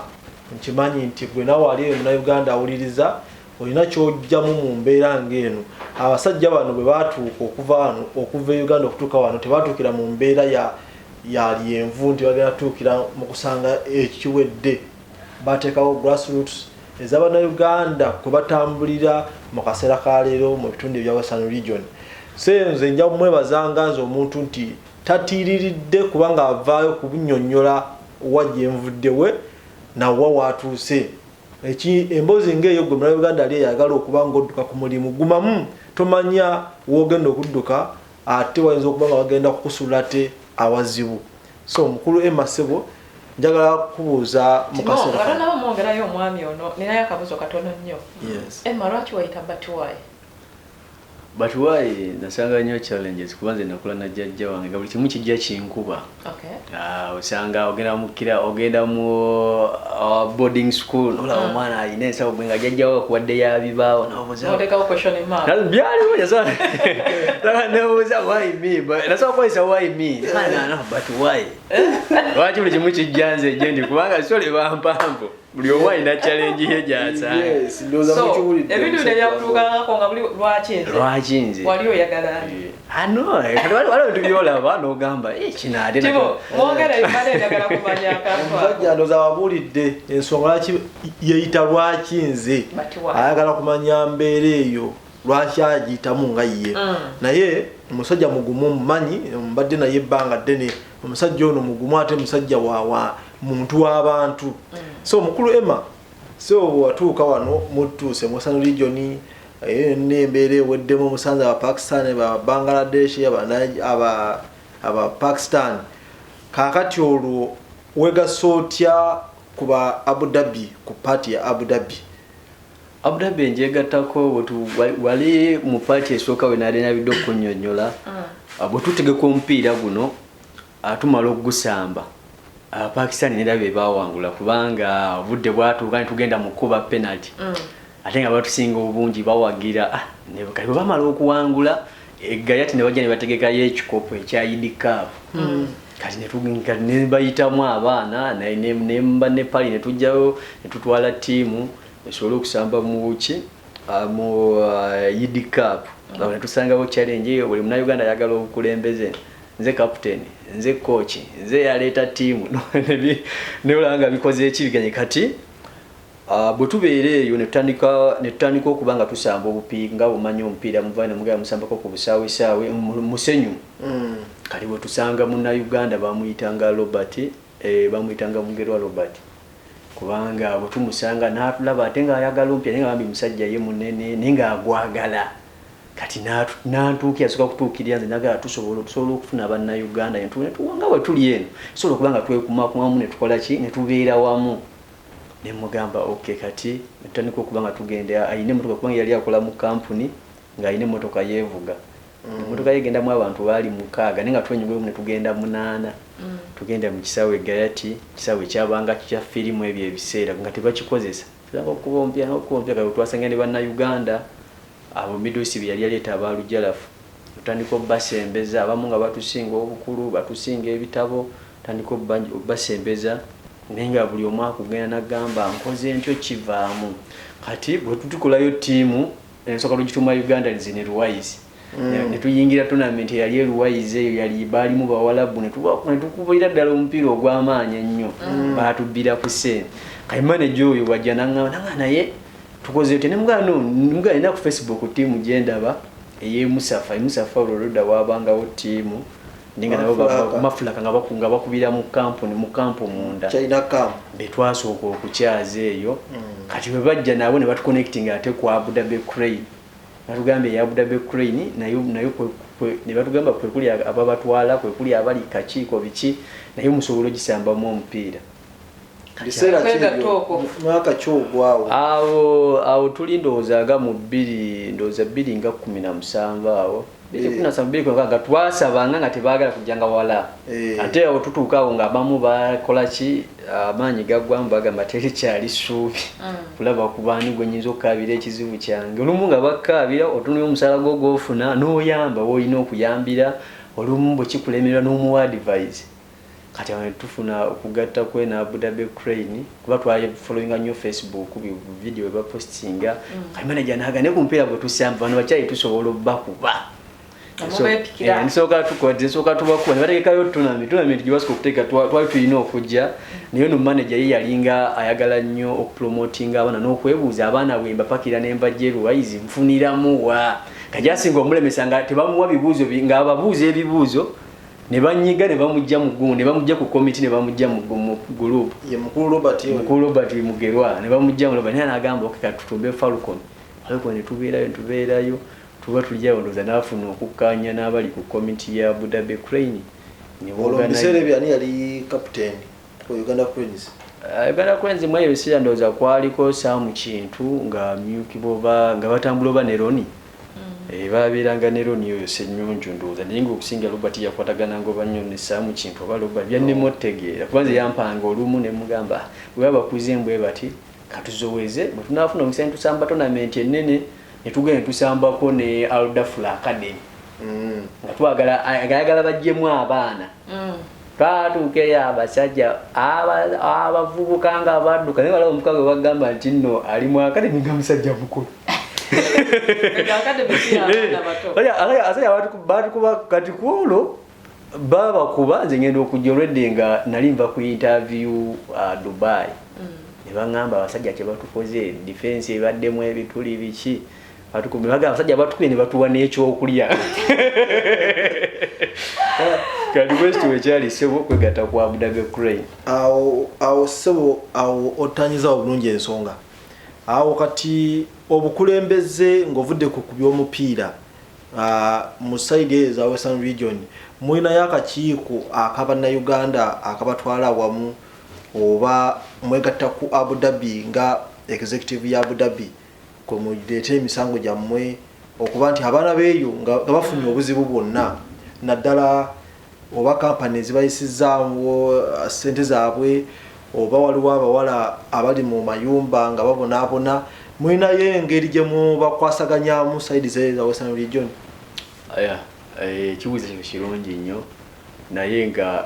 Nkimanyi nti gwe naawe ali eyo munnayuganda awuliriza Olina kyojjamu mu mbeera ng'eno. Abasajja bano bwe batuuka okuva wano, okuva e Uganda okutuuka wano, tebatuukira mu mbeera ya lyenvu nti bagenda tuukira mu kusanga ekiwedde. Bateekawo grassroots ez'Abannayuganda kwe batambulira mu kaseera ka leero mu bitundu ebya Western Region. So nze nja kumwebazanga nze omuntu nti tatiiriridde, kubanga avaayo kubunnyonnyola wa gye nvudde we nawa watuuse. Emboozi ng'eyo, gwe Munnayuganda ali eyagala okuba ng'odduka ku mulimu, gumamu, tomanya w'ogenda okudduka, ate wayinza okuba nga bagenda kukusuula ate awazibu. So mukulu Emma, ssebo, njagala kubuuza mu Timo, kaseera nga kano. tonaba mwongerayo omwami ono, ninayo akabuzo katono nnyo. Yes. Emma, lwaki wayita Batuwayi? But why nasanga nnyo challenges, kuba nze nakula na jjajja wange nga buli kimu kijja kinkuba. Okay. Ah, osanga ogenda mukira, ogenda mu boarding school, nolaba omwana alina ensawo gwe nga jjajjawo akuwadde yabibaawo, nobuuza Notekawo question mark. Byaliwo nebuuza, "Why me?" But nasobola kukozesa "Why me?" No, no, but why, lwaki buli kimu kijja nze gyendi? Kubanga sole bampanvu, buli omu alina challenge ye gyasanga. Yes, ndowooza So mukiwulidde ebintu bino omusajja. ebyakutuukangako nga buli lwaki nze? Lwaki nze? Wali oyagala ani? Ano kati waliwo ebintu byolaba n'ogamba, "Eh, kino ate Timo, nakyo." mwongere, mbadde njagala kumanya akantu ako. Omusajja ndowooza ababuulidde ensonga lwaki yeyita lwaki nze. But why? Ayagala kumanya mbeera eyo lwaki agiyitamu nga ye. Naye omusajja mugumu, mumanyi, mbadde naye ebbanga ddene. Omusajja ono mugumu, ate musajja wa muntu w'abantu. So mukulu Emma, so watuuka wano, mutuuse mu Western Region, n'embeera eweddemu, omusanze aba Pakistan, aba Bangladesh, aba Pakistan. Kaakati olwo wegasa otya ku ba Abu Dhabi, ku party ya Abu Dhabi? Abu Dhabi njegattako wali mu party esooka we nali nabidde okunnyonnyola. Bwe tutegeka omupiira guno, tumala okugusamba, Abapakistan nera be bawangula, kubanga obudde bwatuuka ne tugenda mu kuba penalty, ate nga batusinga obungi bawagira. Kati bwe bamala okuwangula egayati, ne bajja ne bategekayo ekikopo ekya Eid Cup. Kati kati ne bayitamu abaana ne mba Nepali, ne tujjayo ne tutwala ttiimu esobole okusamba mu ki, mu Eid Cup. Awo ne tusangawo challenge eyo, buli Munnayuganda ayagala obukulembeze: nze captain, nze coach, nze yaleeta ttiimu. Neolaba nga bikoze ekibiganye. Kati bwe tubeera eyo ne tutandika okuba nga tusamba obupiira, nga bumanyi omupiira muvayo nemugala musambako ku busaawesaawe musenyu. Kati bwe tusanga Munnayuganda bamuyitanga Robert, bamuyitanga Mugerwa Robert, kubanga bwe tumusanga n'atulaba ate ng'ayagala omupiira, naye nga bambi musajja ye munene naye ng'agwagala. Kati nantuukira, asooka kutuukirira nze, nagala tusobola okufuna Bannayuganda nga bwe tuli eno, tusobola okuba nga twekumakumamu ne tukola ki, ne tubeera wamu. Nemugamba ok. Kati netutandika okuba nga tugenda, ayina emotoka, kubanga yali akola mu kampuni ng'alina emotoka yeevuga. Emotoka yegendamu abantu baali 6, naye nga twenyugemu ne tugenda 8. Tugenda mu kisaawe Gayati, kisaawe kyabanga kya firimu ebyo ebiseera nga tebakikozesa. Tutandika okuba omupiira n'okuba omupiira. Kati twasanga ne Bannayuganda abo midusi bye yali aleeta abalujalafu, tutandika obbasembeza, abamu nga batusinga obukulu, batusinga ebitabo, tandika obbasembeza, naye nga buli omu akugenda nagamba nkoze ntyo kivaamu. Kati bwe tutukolayo ttiimu ensooka, tugituuma Uganda in Ruwais. Ne tuyingira tournament eyali eruwais eyo, yali baalimu Bawalabu, ne tukubira ddala omupiira ogw'amaanyi ennyo, baatubbira ku ssente. Kati manager oyo bwajja naŋŋamba nanga naye tukoze otya? Nemugamba no, nemugamba nina ku Facebook ttiimu gyendaba ey'emusafa emusafa, olwo oludda wabangawo ttiimu naye nga nabo Mafulaka. Mafulaka, nga bakubira mu kampuni, mu kampu munda. China camp. Betwasooka okukyaza eyo. Kati bwe bajja nabo ne batuconnecting ate ku Abu Dhabi Crane, batugamba eya Abu Dhabi Crane nayo ne batugamba kwe kuli ababatwala, kwe kuli abali kakiiko biki, naye musobola ogisambamu omupiira. Biseera Kwegatta kibyo okwo. Mwaka kyogwawo? Awo tuli ndowooza nga mu bbiri, ndowooza 2017 awo, 2017, 2016, nga twasabanga nga tebaagala kujjanga wala. Ate awo tutuuka awo ng'abamu bakola ki, amaanyi gaggwamu, bagamba teri kyali ssuubi kulaba ku baani gwe nyinza okukaabira ekizibu kyange. Olumu nga bakkaabira, otunula omusaala gwo gwofuna n'oyamba woolina okuyambira, olumu bwe kikulemerera n'omuwa advice. Kati awo ne tufuna okugatta kwe ne Abu Dhabi Crane, kuba twafollowinga nnyo Facebook video bwe bapostinga. Kati manager n'agamba, naye ku mupiira gwe tusamba bano bakyali tusobola obbakuba. Nga mubeepikira. Nsooka tukola, nsooka tubakuba ne bategekayo tournament gye basooka okuteeka, twali tulina okujja. Naye ono manager ye yalinga ayagala nnyo okupromotinga abaana n'okwebuuza abaana bwe mbapakira ne mbajja eruwayizi nfuniramu wa. Kati asinga omulemesa nga tebamuwa bibuuzo, ng'ababuuza ebibuuzo ne banyiga ne bamujja mu ne bamujja ku committee, ne bamujja mu group. Ye mukulu Robert oyo. Mukulu Robert Mugerwa, ne bamujja mu Robert, naye n'agamba, "Okay, kati tutumbe Falcon." Falcon ne tubeerayo, ne tubeerayo, tuba tulijjayo, ndowooza n'afuna okukkaanya n'abali ku committee ya Abu Dhabi Crane. Ne Olwo mu biseera ebyo ani yali captain ku Uganda Cranes? Uganda Cranes mu ebyo biseera ndowooza kwaliko Sam Kintu nga myukibwa oba nga batambula oba ne Roni. Babeeranga ne Roni oyo Ssenyonjo ndowooza, naye ng'okusinga Robert yakwatagananga oba nnyo ne Sam Kintu oba Robert, byannema otegeera kuba nze yampanga olumu ne mugamba, bwe baba bakuze mbwe bati katuzoweze, bwe tunaafuna omukisa ne tusamba tournament ennene ne tugenda ne tusambako ne Al Dhafra Academy. Nga twagala ayagala baggyemu abaana. Twatuuka eyo abasajja abavubuka nga badduka, naye waliwo omukago bagamba nti nno ali mu academy nga musajja mukulu. Academy si y'abaana bato. Abasajja batukuba kati ku olwo babakuba. Nze ngenda okujja olwedde nga nali nva ku interview Dubai, ne baŋŋamba abasajja kye batukoze, defense ebaddemu ebituli biki. Batukubye, bagamba abasajja batukubye ne batuwa n'ekyokulya. Kati bwekityo bwekyali, ssebo, kwegatta ku Abu Dhabi Crane. Awo ssebo, awo otanyizawo bulungi ensonga awo. Kati obukulembeze ng'ovudde ku by'omupiira, mu side ezo eza Western Region mulinayo akakiiko akabannayuganda akabatwala awamu, oba mwegatta ku Abu Dhabi nga executive ya Abu Dhabi kwe muleeta emisango gyammwe, okuba nti abaana beeyo nga bafunye obuzibu bwonna, naddala oba kampani ezibayisizaawo sente zaabwe, oba waliwo abawala abali mu mayumba nga babonaabona, mulinayo engeri gye mubakwasaganyamu side za Western Region? Aya, ekibuuzo ekyo kirungi nnyo, naye nga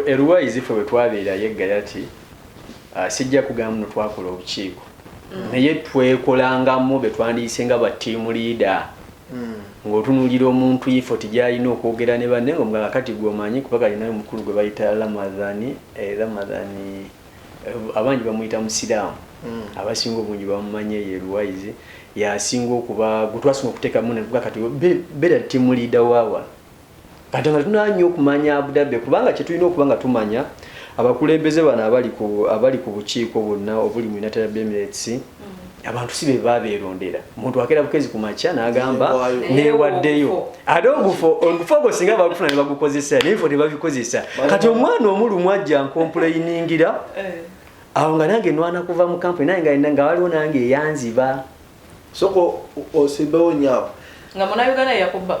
eruwayizi ffe bwe twabeerayo eggayati, sijja kugamba muno twakola obukiiko, naye twekolangamu be twandiyise nga ba team leader, ng'otunuulira omuntu effort gy'alina okwogera ne banne, ng'omugamba kati gwe omanyi, kuba kalinayo omukulu gwe bayita Ramadhani, Ramadhani, abangi bamuyita Musiraamu. Abasinga obungi bamumanyi eyo eruwayizi, yasinga okuba gwe twasinga okuteekamu netuga kati beera team leader wa wano. Kati nga tunanya okumanya Abu Dhabi, kubanga kyetulina okuba nga tumanya abakulembeze bano abali ku bukiiko bwonna obuli mu United Arab Emirates, abantu si be babeerondera. Omuntu akeera bukezi ku makya n'agamba Neewaayo. neewaddeyo, ate ogufo ogwo singa bagufuna ne bagukozesa, naye ebifo tebabikozesa. Kati omwana omulumu ajja ncomplainingira awo nga nange nwana kuva mu kampuni, naye nga waliwo nange eyanziba. Soko osimbewo nnyo awo. Nga munauganda yakubba?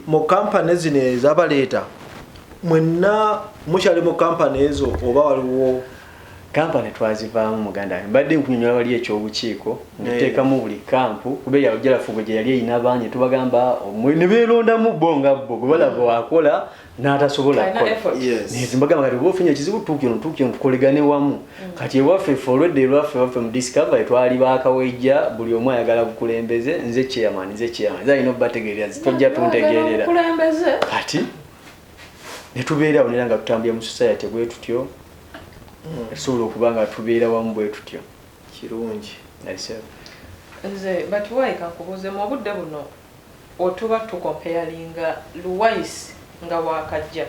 Mu kampani zino ezabaleeta mwenna mukyali mu kampani ezo oba waliwo? Kampani twazivaamu, muganda wange. Mbadde nkunyonyola wali ekyobukiiko netuteekamu buli kampu, kuba eyalujalafu gwe gye yali erina bangi, tubagamba ne beerondamu bo nga bo gwe balaba wakola n'atasobola Alina kukola. effort. Mbagamba kati oba ofunye ekizibu tuukino tuukino tukolegane wamu. Kati ewaffe ffe olwedde erwaffe waffe mu Discovery twali bakawejja, buli omu ayagala bukulembeze, nze chairman, nze chairman, nze alina obategeerera, nze tojja tuntegeerera. Obukulembeze. Kati netubeerawo nera nga tutambulira mu society bwe tutyo, tusobola okuba nga tubeera wamu bwe tutyo. Kirungi. Yes, sir. Nze batuwayi kankubuuzemu, obudde buno otuba tucomparinga Luwaisi nga wakajja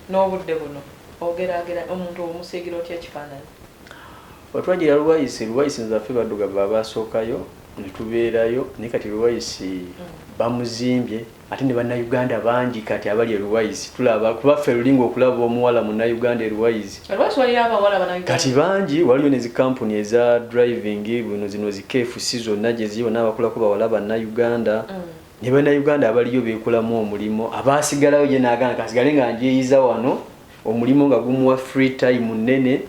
n'obudde buno, ogeragera omuntu omusiigira otya ekifaananyi? Otwagira Luwayisi, Luwayisi nzaffe baddugavu abasookayo netubeerayo, naye kati Luwayisi bamuzimbye ate ne bannayuganda bangi kati abali e Luwayisi tulaba, kuba ffe lulinga okulaba omuwala munnayuganda e Luwayisi. Lwaki waliyo abawala bannayuganda? Kati bangi, waliyo ne zikampuni eza driving buno zino zi KFC zonna gye ziri, bonna abakolako bawala bannayuganda. Ne bannayuganda abaliyo beekolamu omulimu, abasigalayo ye naagamba kasigale nga njeyiza wano omulimu nga gumuwa free time nnene,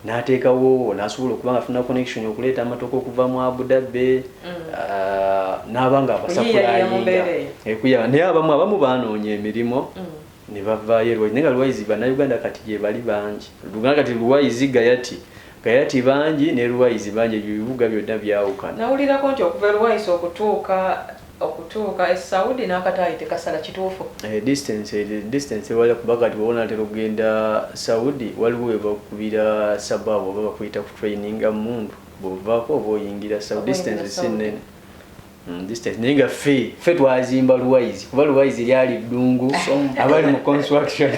n'ateekawo n'asobola okuba nga afuna connection okuleeta amatooka okuva mu Abu Dhabi, n'aba nga Kuyiiya mu mbeera eyo. abasupplyinga. Naye abamu banoonya emirimu. Ne bavaayo e Luwayizi, naye nga Luwayizi Bannayuganda kati gye bali bangi. Uganda kati Luwayizi, Gayati, Gayati bangi ne Luwayizi bangi, ebyo ebibuga byonna byawukana. Nawulirako nti okuva e Luwayizi okutuuka e Saudi n'akataayi tekasala, kituufu? Eh, distance ewala, kuba kati bw'oba onaatera okugenda Saudi waliwo we bakubira sababu oba bakuyita ku traininga mundu, bw'ovaako oba oyingira Saudi. Oba oyingira Distance si Saudi. nnene. Distance, naye nga ffe twazimba Luwayizi kuba Luwayizi lyali ddungu, abali mu construction.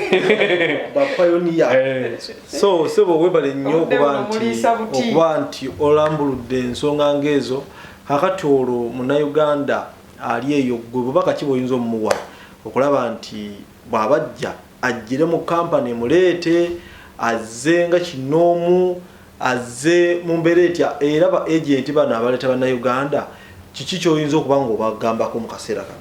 Ba pioneer. So sebo, webale nnyo Obudde okuba buno nti muliisa buti. Okuba nti olambuludde ensonga ng'ezo. Kakati olwo Munnayuganda ali eyo, gwe bubaka ki bw'oyinza omumuwa okulaba nti bw'abajja ajjire mu kampani emuleete, azze nga kinoomu, azze mu mbeera etya? Era ba agent bano abaleeta Bannayuganda, kiki kyoyinza okuba nga obagambako mu kaseera kano?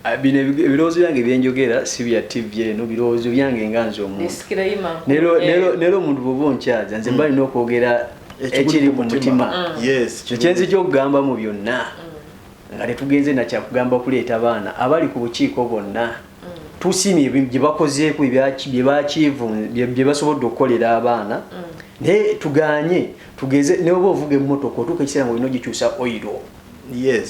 Ah, bino ebirowoozo byange byenjogera si bya TV eno, birowoozo byange nga nze omuntu. Disclaimer. Neera omuntu bw'oba onkyaza nze mba nina okwogera ekiri ku mutima. Yes. Kyenzija okugamba mu byonna nga tetugenze nakyakugamba kuleeta baana, abali ku bukiiko bonna tusiimye bye bakozeeko, bye bakiivu, bye basobodde okukolera abaana, naye tuganye tugeze ne oba ovuga emmotoka otuuka ekiseera nga olina ogikyusa oil.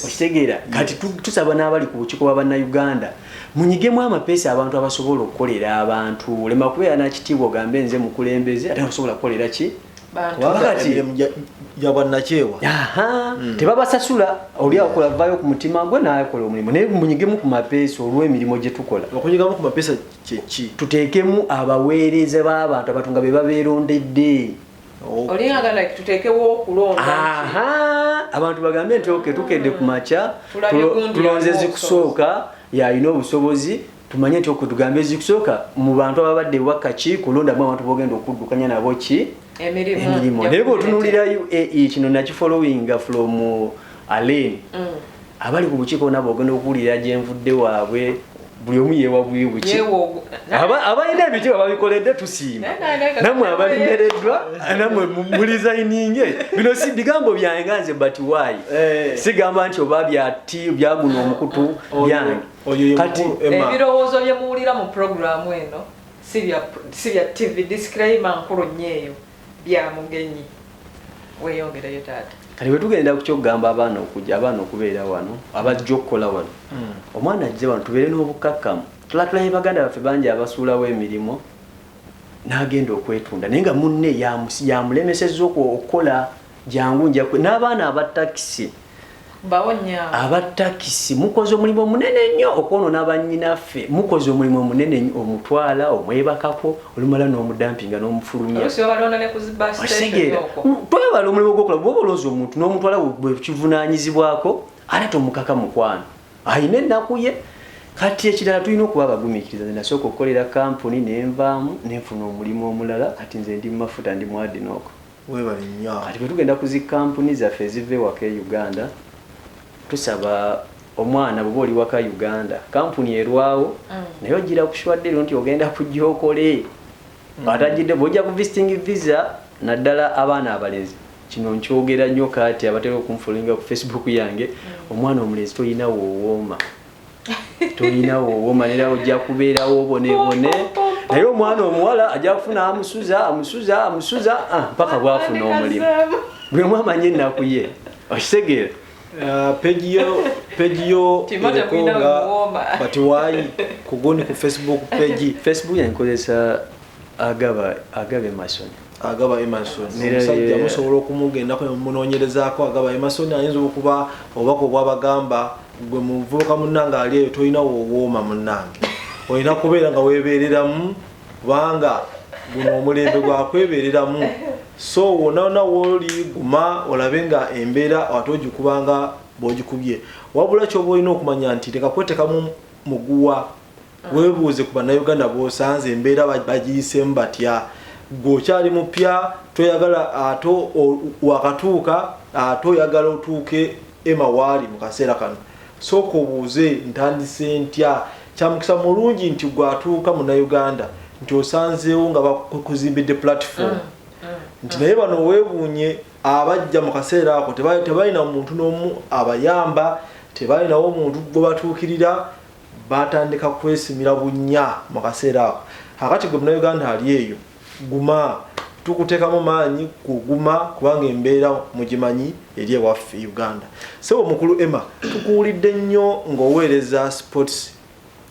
Okitegeera? Kati tusaba n'abali ku bukiiko bwa Bannayuganda munyigemu amapeesa, abantu abasobola okukolera abantu. Olema kubeera nakitiibwa ogambe nze mukulembeze ate osobola kukolera ki? Bantu. Kubanga Kakati- emirimu gya bwannakyewa. Aha, tebabasasula. Oli akola avaayo ku mutima gwe n'akola omulimu, naye munyigemu ku mapeesa olw'emirimu gye tukola. Okunyigamu ku mapeesa kyeki? Tuteekemu abaweereza b'abantu, abantu nga be babeerondedde. Olinga like tuteekewo okulonda. Aha, abantu bagambe nti okay, tukedde ku makya, Tulabye gundi tulonze yaliwo. Zikusooka yalina obusobozi, tumanye nti okay, tugambe Zikusooka mu bantu ababadde wakaki kulondamu abantu bogenda okuddukanya nabo ki emirimu. Emirimu. Naye bw'otunuulira UAE, kino nakifollowinga from Alen, abali ku bukiiko nabo ogenda okuwulira gyenvudde waabwe, buli omu yeewa buyi buki. Abalina ebitiibwa babikoledde, tusiima. Nammwe abalemereddwa nammwe muresigninge. Bino si bigambo byange nga nze, but why sigamba nti oba byati byaguno omukutu byange. Oyo ye Kati mukulu Emma. Ebirowoozo bye muwulira mu puroguramu eno si bya TV. Disclaimer nkulu nnyo eyo, bya mugenyi. Weeyongereyo taata. Kati bwe tugenda ku kyokugamba abaana okujja, abaana okubeera wano, abajja okukola wano, omwana ajje wano tubeere n'obukkakkamu. Tulatulaye baganda baffe bangi abasuulawo emirimu n'agenda okwetunda, naye nga munne yamulemesezza okukola. Jangu nja n'abaana aba takisi. Bawonyaawo. Aba takisi mukoze omulimu munene nnyo okwonoona bannyinaffe. Mukoze omulimu munene nnyo, omutwala omwebakako, olumala n'omudumpinga n'omufulumya. Oluusi babalonda ne ku zi bus station. Okitegeera? Okwo. Twewala omulimu gwokola. Bwoba olowooza omuntu n'omutwala bwe kivunaanyizibwako, ate tomukaka mukwano, ayina ennaku ye. Kati ekirala, tulina okuba abagumiikiriza. Nze nasooka okukolera kampuni nenvaamu nenfuna omulimu omulala. Kati nze ndi mu mafuta, ndi mu ADNOC. Webale nnyo. Kati bwe tugenda ku zi kampuni zaffe eziva ewaka e Uganda, tusaba omwana bw'oba oli waka Uganda, kampuni erwawo, naye ogira kushwadde nti ogenda kujja okole, atagidde bw'ojja ku visiting visa, naddala abaana abalenzi. Kino nkyogera nnyo kati abatera okunfollowinga ku Facebook yange. Omwana omulenzi tolina woowooma, tolina woowooma, nera ojja kubeerawo obonebone. Naye omwana omuwala ajja kufuna amusuza, amusuza, amusuza, mpaka bwafuna omulimu. Buli omu amanyi ennaku ye, okitegeera? Page yo Timothy eriko Mwina nga Muwooma. Batiwayi kugundi ku Facebook page. Facebook yankozesa Agaba Emerson. Agaba Emerson. Nera Omusajja musobola okumugendako nemunoonyerezaako. Agaba Emerson ayinza okuba obubaka obwabagamba gwe muvubuka munnange ali eyo, tolina woowooma munnange, olina kubeera nga weebeereramu, kubanga guno omulembe gwakwebeereramu. So wonawona wooli, guma olabe nga embeera ate ogikubanga bw'ogikubye. Wabula kyoba olina okumanya nti leka kwetekamu muguwa, weebuuze ku Bannayuganda b'osanze, embeera bagiyiseemu batya. Gwe okyali mupya, toyagala ate wakatuuka, ate oyagala otuuke emawaali mu kaseera kano, sooka obuuze ntandise ntya. Kyamukisa mulungi nti gwatuuka Munnayuganda nti osanzeewo nga bakuzimbidde platform nti, naye bano weewuunye abajja mu kaseera ako tebalina muntu n'omu abayamba, tebalinawo omuntu gwe batuukirira. Batandika kwesimira bunnya mu kaseera ako. Akati gwe Munnayuganda ali eyo, guma, tukuteekamu maanyi kuguma, kubanga embeera mugimanyi eri ewaffe Uganda. Sebo mukulu Emma, tukuwulidde nnyo ng'oweereza sports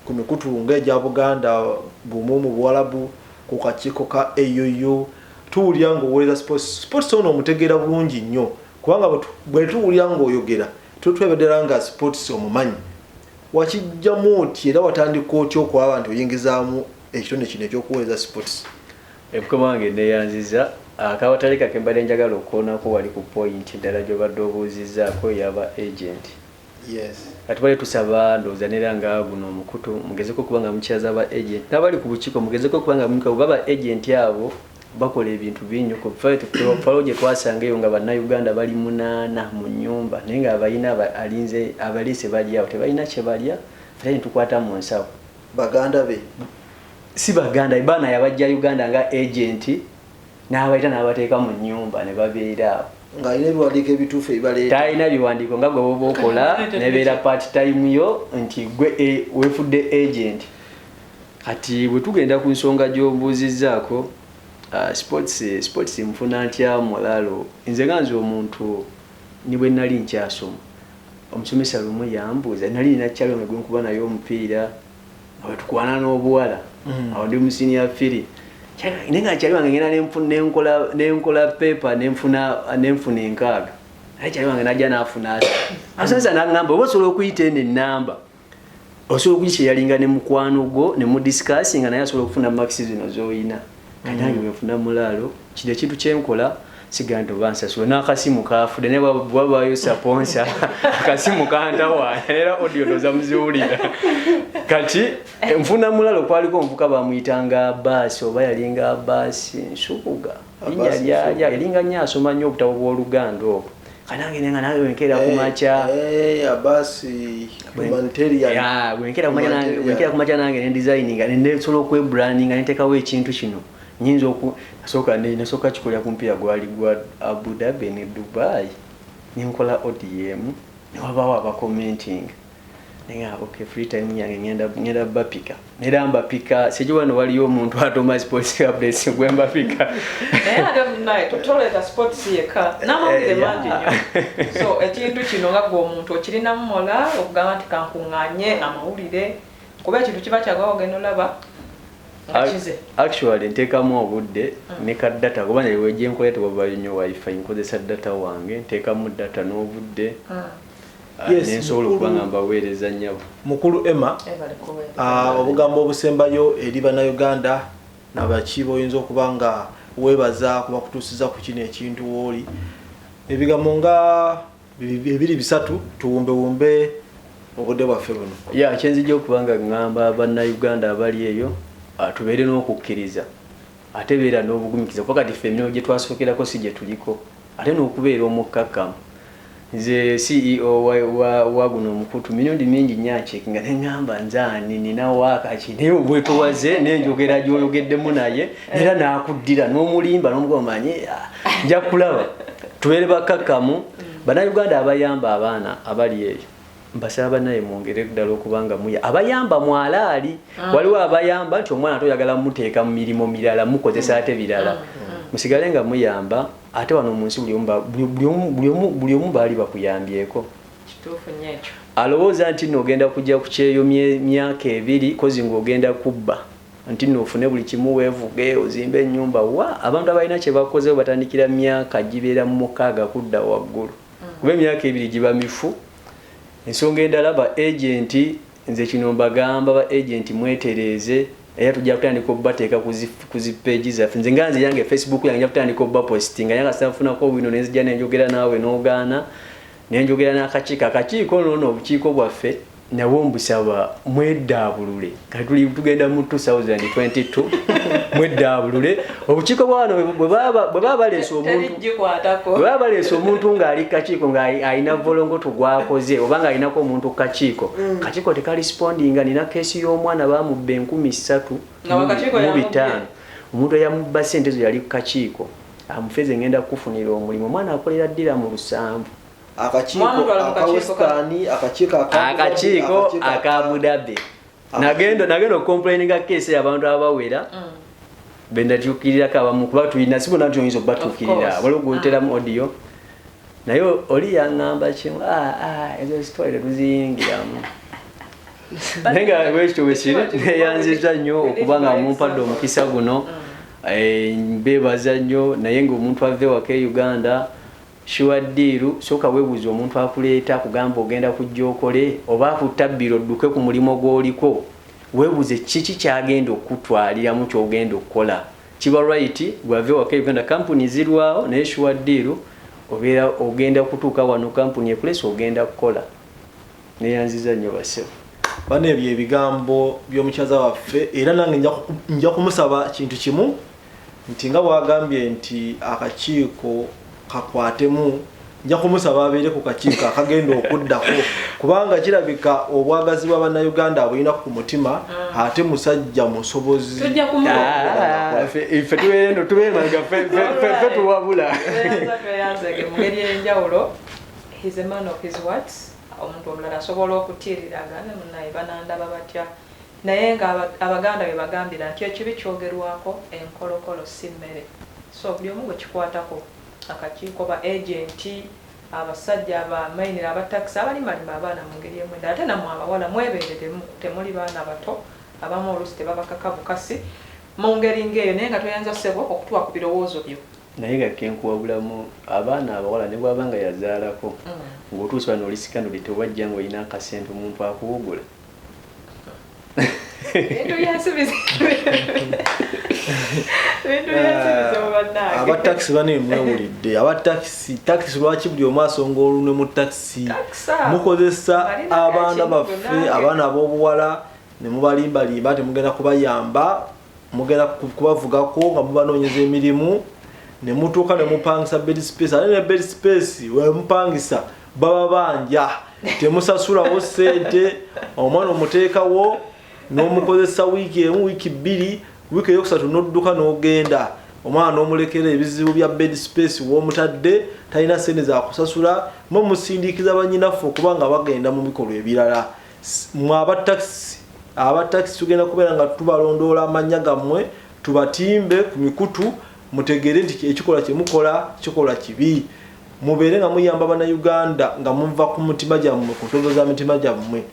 ku mikutu ng'egya Buganda Bumu mu Buwalabu, ku kakiiko ka AUU, tuwulira ng'oweereza sports. Sports ono omutegeera bulungi nnyo, kubanga bwe tuwulira ng'oyogera tutwebeddera nga sports omumanyi. Wakijjamu oti era watandika otya okulaba nti oyingizaamu ekitone kino ekyokuweereza sports? Mukama wange, neyanziza. Akabatale kake mbadde njagala okukoonako wali ku point ddala gy'obadde obuuzizzaako eyaba agent. Kati bali tusaba, ndowooza neera nga guno omukutu mugezeko okuba nga mukyaza ba agent n'abali ku bukiiko, mugezeko okuba nga kuba ba agent abo bakola ebintu bingi. Falo gye twasanga eyo nga Bannayuganda bali 8 mu nnyumba, naye nga abalina alinze abaliise bali awo tebalina kye balya, ffe ne tukwata mu nsawo. Baganda be? Si baganda, baana yabajja Uganda nga agent n'abayita n'abateeka mu nnyumba ne babeera awo. Ng'alina ebiwandiiko ebituufu ebibaleeta? Talina biwandiiko, nga gwe boba okola nebeera part time yo nti gwe weefudde agent. Kati bwe tugenda ku nsonga gy'obuuzizzaako, sports nfuna ntya mulalo? Nze nga nze omuntu, ni bwe nali nkyasoma, omusomesa lumu yambuuza, nali nina kyalonge gwe nkuba naye omupiira nga bwe tukwana n'obuwala. Awo ndi mu senior three, naye nga kyali wange ngenda nenkola paper nenfuna 60, naye kyali wange najja n'afuna 30. Asomesa n'aŋŋamba, oba osobola okuyita eno ennamba, osobola okugisharinga ne mukwano gwo ne mudiscussinga, naye asobola okufuna marks zino z'oyina. Kati nange bwe nfuna mulaalo, kino ekintu kyenkola siga nti oba nsasula n'akasimu kafudde, naye bwabaayo sponsor akasimu kantawaanya, era audio ndoza muziwulira. Kati nfuna mulalo, kwaliko omuvuka bamuyitanga Abaasi, oba yalinga Abaasi Nsubuga linnya Abaasi. Lyalya yalinga nnyo asoma nnyo obutabo bw'Oluganda obwo. Kanange nenga nange wenkeera ku makya. Abasi humanitarian. Ya, bwenkera ku makya nange nendesigninga, nensobola okwebrandinga, nenteekawo ekintu kino. Nyinza oku nasooka nasooka kikolera ku mupiira gwali gwa Abu Dhabi ne Dubai, nenkola ODM newabaawo abacommenting, nenga okay, free time yange ngenda bapika, nera mbapika sijui wano waliyo omuntu atoma sports updates gwe mbapika. Naye ate naye toleeta sports yekka n'amawulire mangi nnyo. So ekintu kino nga gwe omuntu okirinamu mola okugamba nti kankuŋŋaanye amawulire, kuba ekintu kiba kyagawo ogenda olaba nga kize? Actually nteekamu obudde ne ka data, kuba naye wegyenkola tewabayo nnyo wifi, nkozesa data wange, nteekamu data n'obudde. Yes, nensobola okuba nga mbaweereza, nnyabo. Mukulu Emma, Ebale kuweereza. Obugambo obusembayo eri Bannayuganda nabaki boyinza okuba nga weebaza kuba kutuusiza ku kino ekintu wooli, ebigambo nga ebiri bisatu, tuwumbewumbe obudde bwaffe buno. Ya, kyenzijja okuba nga ŋŋamba Bannayuganda abali eyo, tubeere n'okukkiriza ate beera n'obugumikiza, kuba kati ffe emirimu gye twasookerako si gye tuliko, ate n'okubeera omukkakkamu. Nze CEO wa guno omukutu, mirundi mingi nnyo ancheckinga neŋŋamba nze ani nina waakaki, naye obwetowaze n'enjogera gy'oyogeddemu naye era n'akuddira n'omulimba n'omugamba manyi, nja kulaba. Tubeere bakkakkamu. Bannayuganda abayamba abaana abali eyo, mbasaba bannaye mwongere ddala okuba nga muya abayamba mwalaali. Waliwo abayamba nti omwana toyagala muteeka mu mirimu mirala, mukozesa ate birala. Musigale nga muyamba, ate wano mu nsi buli omu baali bakuyambyeko. Kituufu nnyo ekyo. Alowooza nti nno ogenda kujja ku kyeyo myaka 2 kozi ng'ogenda kubba nti nno ofune buli kimu, weevuge, ozimbe ennyumba. Wa abantu abalina kye bakozewo batandikira myaka gibeera mu 6 kudda waggulu, kuba emyaka 2 giba mifu. Ensonga endala, ba agent, nze kino mbagamba, ba agent mwetereeze, era tujja kutandika obubateeka ku zi page zaffe. Nze nga nze yange Facebook yange nja kutandika obubapostinga, naye nga sinafunako bwino nenzija nenjogera naawe n'ogaana nenjogera n'akakiiko. Akakiiko noono, obukiiko bwaffe nabwo mbusaba mweddaabulule. Kati tuli tugenda mu 2022, mweddaabulule obukiiko bwa wano. Bwe baba baleese omuntu Terigikwatako. Bwe baba baleese omuntu ng'ali kakiiko ng'alina volongoto gwakoze oba ng'alinako omuntu ku kakiiko, kakiiko tekarespondinga. Nina case y'omwana bamubba 3000 Nga wakakiiko mu yamubye. 500. Omuntu eyamubba sente ezo yali ku kakiiko. Amufeze ngenda kukufunira omulimu, omwana akolera ddira mu 7. Akakiiko Mwana otwala mu aka kakiiko Western, akakiiko aka Akakiiko aka Abu Dhabi. Nagenda okucomplaininga case abantu abawera bendatuukirirako abamu, kuba tulina si bonna nti oyinza okubatuukirira, waliwo gwoteramu audio, naye oli yaŋŋamba kimu, ezo story tetuziyingiramu. Naye nga bwekityo bwekiri, neyanziza nnyo okuba nga mumpadde omukisa guno. Mbeebaza nnyo. Naye ng'omuntu ava ewaka e Uganda, sure deal, sooka weebuuza omuntu akuleeta akugamba ogenda kujja okole oba akutabbira odduke ku mulimu gw'oliko. Weebuuze kiki kyagenda okutwaliramu kyogenda okukola kiba right. Gwave ewaka e Uganda, kampuni zirwawo, naye sure deal obeera ogenda kutuuka wano kampuni ekulesa ogenda kukola. Neyanziza nnyo bassebo. Bano ebyo ebigambo by'omukyaza waffe, era nange nja kumusaba kintu kimu nti nga bwagambye nti akakiiko kakwatemu, nja kumusaba abeere ku kakiiko akagenda okuddako, kubanga kirabika obwagazi bwa Bannayuganda abulina ku mutima, ate musajja musobozi. Tujja kumuwa. Ah, ffe tubeere no tubeere mabega, ffe tuwabula. Tweyanzege mu ngeri ey'enjawulo. He's a man of his words. Omuntu omulala asobola okutiirira agambe, "Munaye, banandaba batya?" Naye nga Abaganda bwe bagambira nti ekibi kyogerwako enkolokolo si mmere. So buli omu gwe kikwatako, akakiiko, ba agenti, abasajja abamainira, abatakisi, abalimalima abaana mu ngeri emu endala, ate nammwe abawala mwebereremu, temuli baana bato, abamu oluusi tebabakaka bukasi mu ngeri ng'eyo. Naye nga toyanza ssebo okutuwa ku birowoozo byo. Naye nga kenkuwabulamu abaana abawala, ne bwaba nga yazaalako, ng'otuusa wano oli scandal, tewajja ng'olina akasente, omuntu akuwugula. Bintu byansi bizibu, bintu byansi bizibu bannange. Abatakisi bane mwewulidde, abatakisi, takisi lwaki buli omu asonga olunwe mu takisi? Takisi abo. Mukozesa Balina abaana ekintu baffe, nange. abaana ab'obuwala, ne mubalimbalimba temugenda kubayamba, mugenda kubavugako nga mubanoonyeza emirimu, ne mutuuka ne mupangisa bed space, ate ne bed space wemupangisa baba banja, temusasulawo ssente. Omwana omuteekawo n'omukozesa wiiki emu, wiiki 2, wiiki eyokusatu n'odduka n'ogenda, omwana n'omulekera ebizibu bya bed space w'omutadde, talina ssente zakusasula. Mwe musindiikiza banyinaffe okuba nga bagenda mu bikolwa ebirala. Mwe abatakisi, abatakisi tugenda kubeera nga tubalondoola amannya gammwe, tubatimbe ku mikutu, mutegeere nti ekikolwa kyemukola kikola kibi. Mubeere nga muyamba Bannayuganda nga muva ku mutima gyammwe, ku ntondo za mitima gyammwe.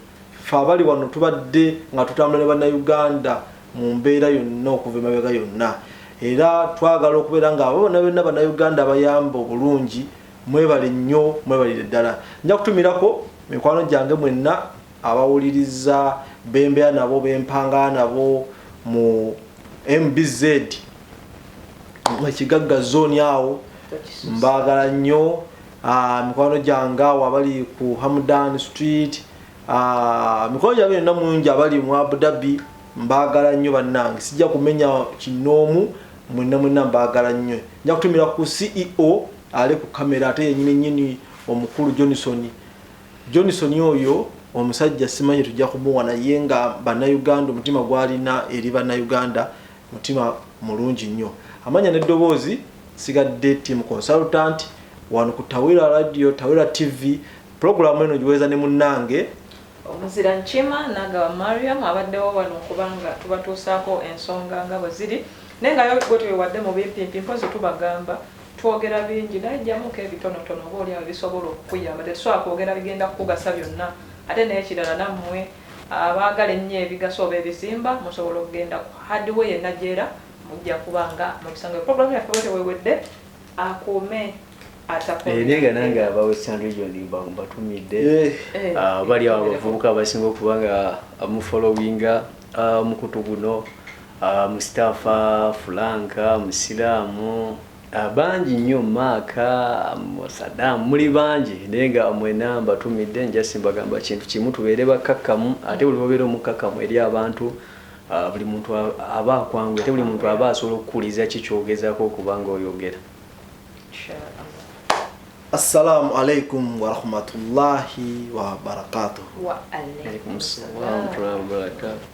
Fe abali wano tubadde nga tutambula ne Bannayuganda mu mbeera yonna okuva emabega yonna, era twagala okubeera nga abo bonna byonna Bannayuganda abayamba obulungi. Mwebale nnyo, mwebalire ddala. Nja kutumirako mikwano gyange mwenna abawuliriza, bembeera nabo, bempanga nabo mu MBZ ekigagga zone awo, mbaagala nnyo. Mikwano gyange awo abali ku Hamdan Street, mikwano gyange yonna mungi abali mu Abu Dhabi, mbaagala nnyo bannange. Sijja kumenya kinoomu, mwenna mwenna mbaagala nnyo. Nja kutumira ku CEO ali ku kamera, ate yenyini nyini omukulu Johnson. Johnson oyo omusajja simanyi tujja kumuwa, naye nga Bannayuganda omutima gwalina eri Bannayuganda mutima mulungi nnyo. Amanya n'eddoboozi sigadde team consultant wano ku Tawira Radio, Tawira TV. Pulogulaamu eno giweeza ne munnange omuzira Nkima Nagawa Mariam, abaddewo wano kubanga tubatuusaako ensonga nga bwe ziri, naye nga yo gwe twewadde mu bimpimpi. Mpozi tubagamba twogera bingi, naye jjamuko ebitonotono oba oli awo bisobola okukuyamba. Tetusobola kwogera bigenda kukugasa byonna. Ate n'ekirala, nammwe abaagala ennyo ebigasa oba ebizimba, musobola okugenda ku hardware yennajeera, mujja kuba nga mubisanga. Programu yaffe bwe tewewedde, akuume. Naye nga nange aba Western Region mbatumidde. Bali abo abavubuka abasinga okuba nga mufollowinga omukutu guno, Mustafa Fulanka Musiraamu, bangi nnyo, Maaka Saddam, muli bangi, naye nga mwena mbatumidde. Njasi mbagamba kintu kimu, tubeere bakkakkamu, ate buli obeera omukkakkamu eri abantu, buli muntu aba akwangu, ate buli muntu aba asobola okukuwuliriza ki kyogezaako okuba nga oyogera. Assalamu alaikum warahmatullahi wabarakatuh. Wa Alaikum salam warahmatullahi wabarakatuh.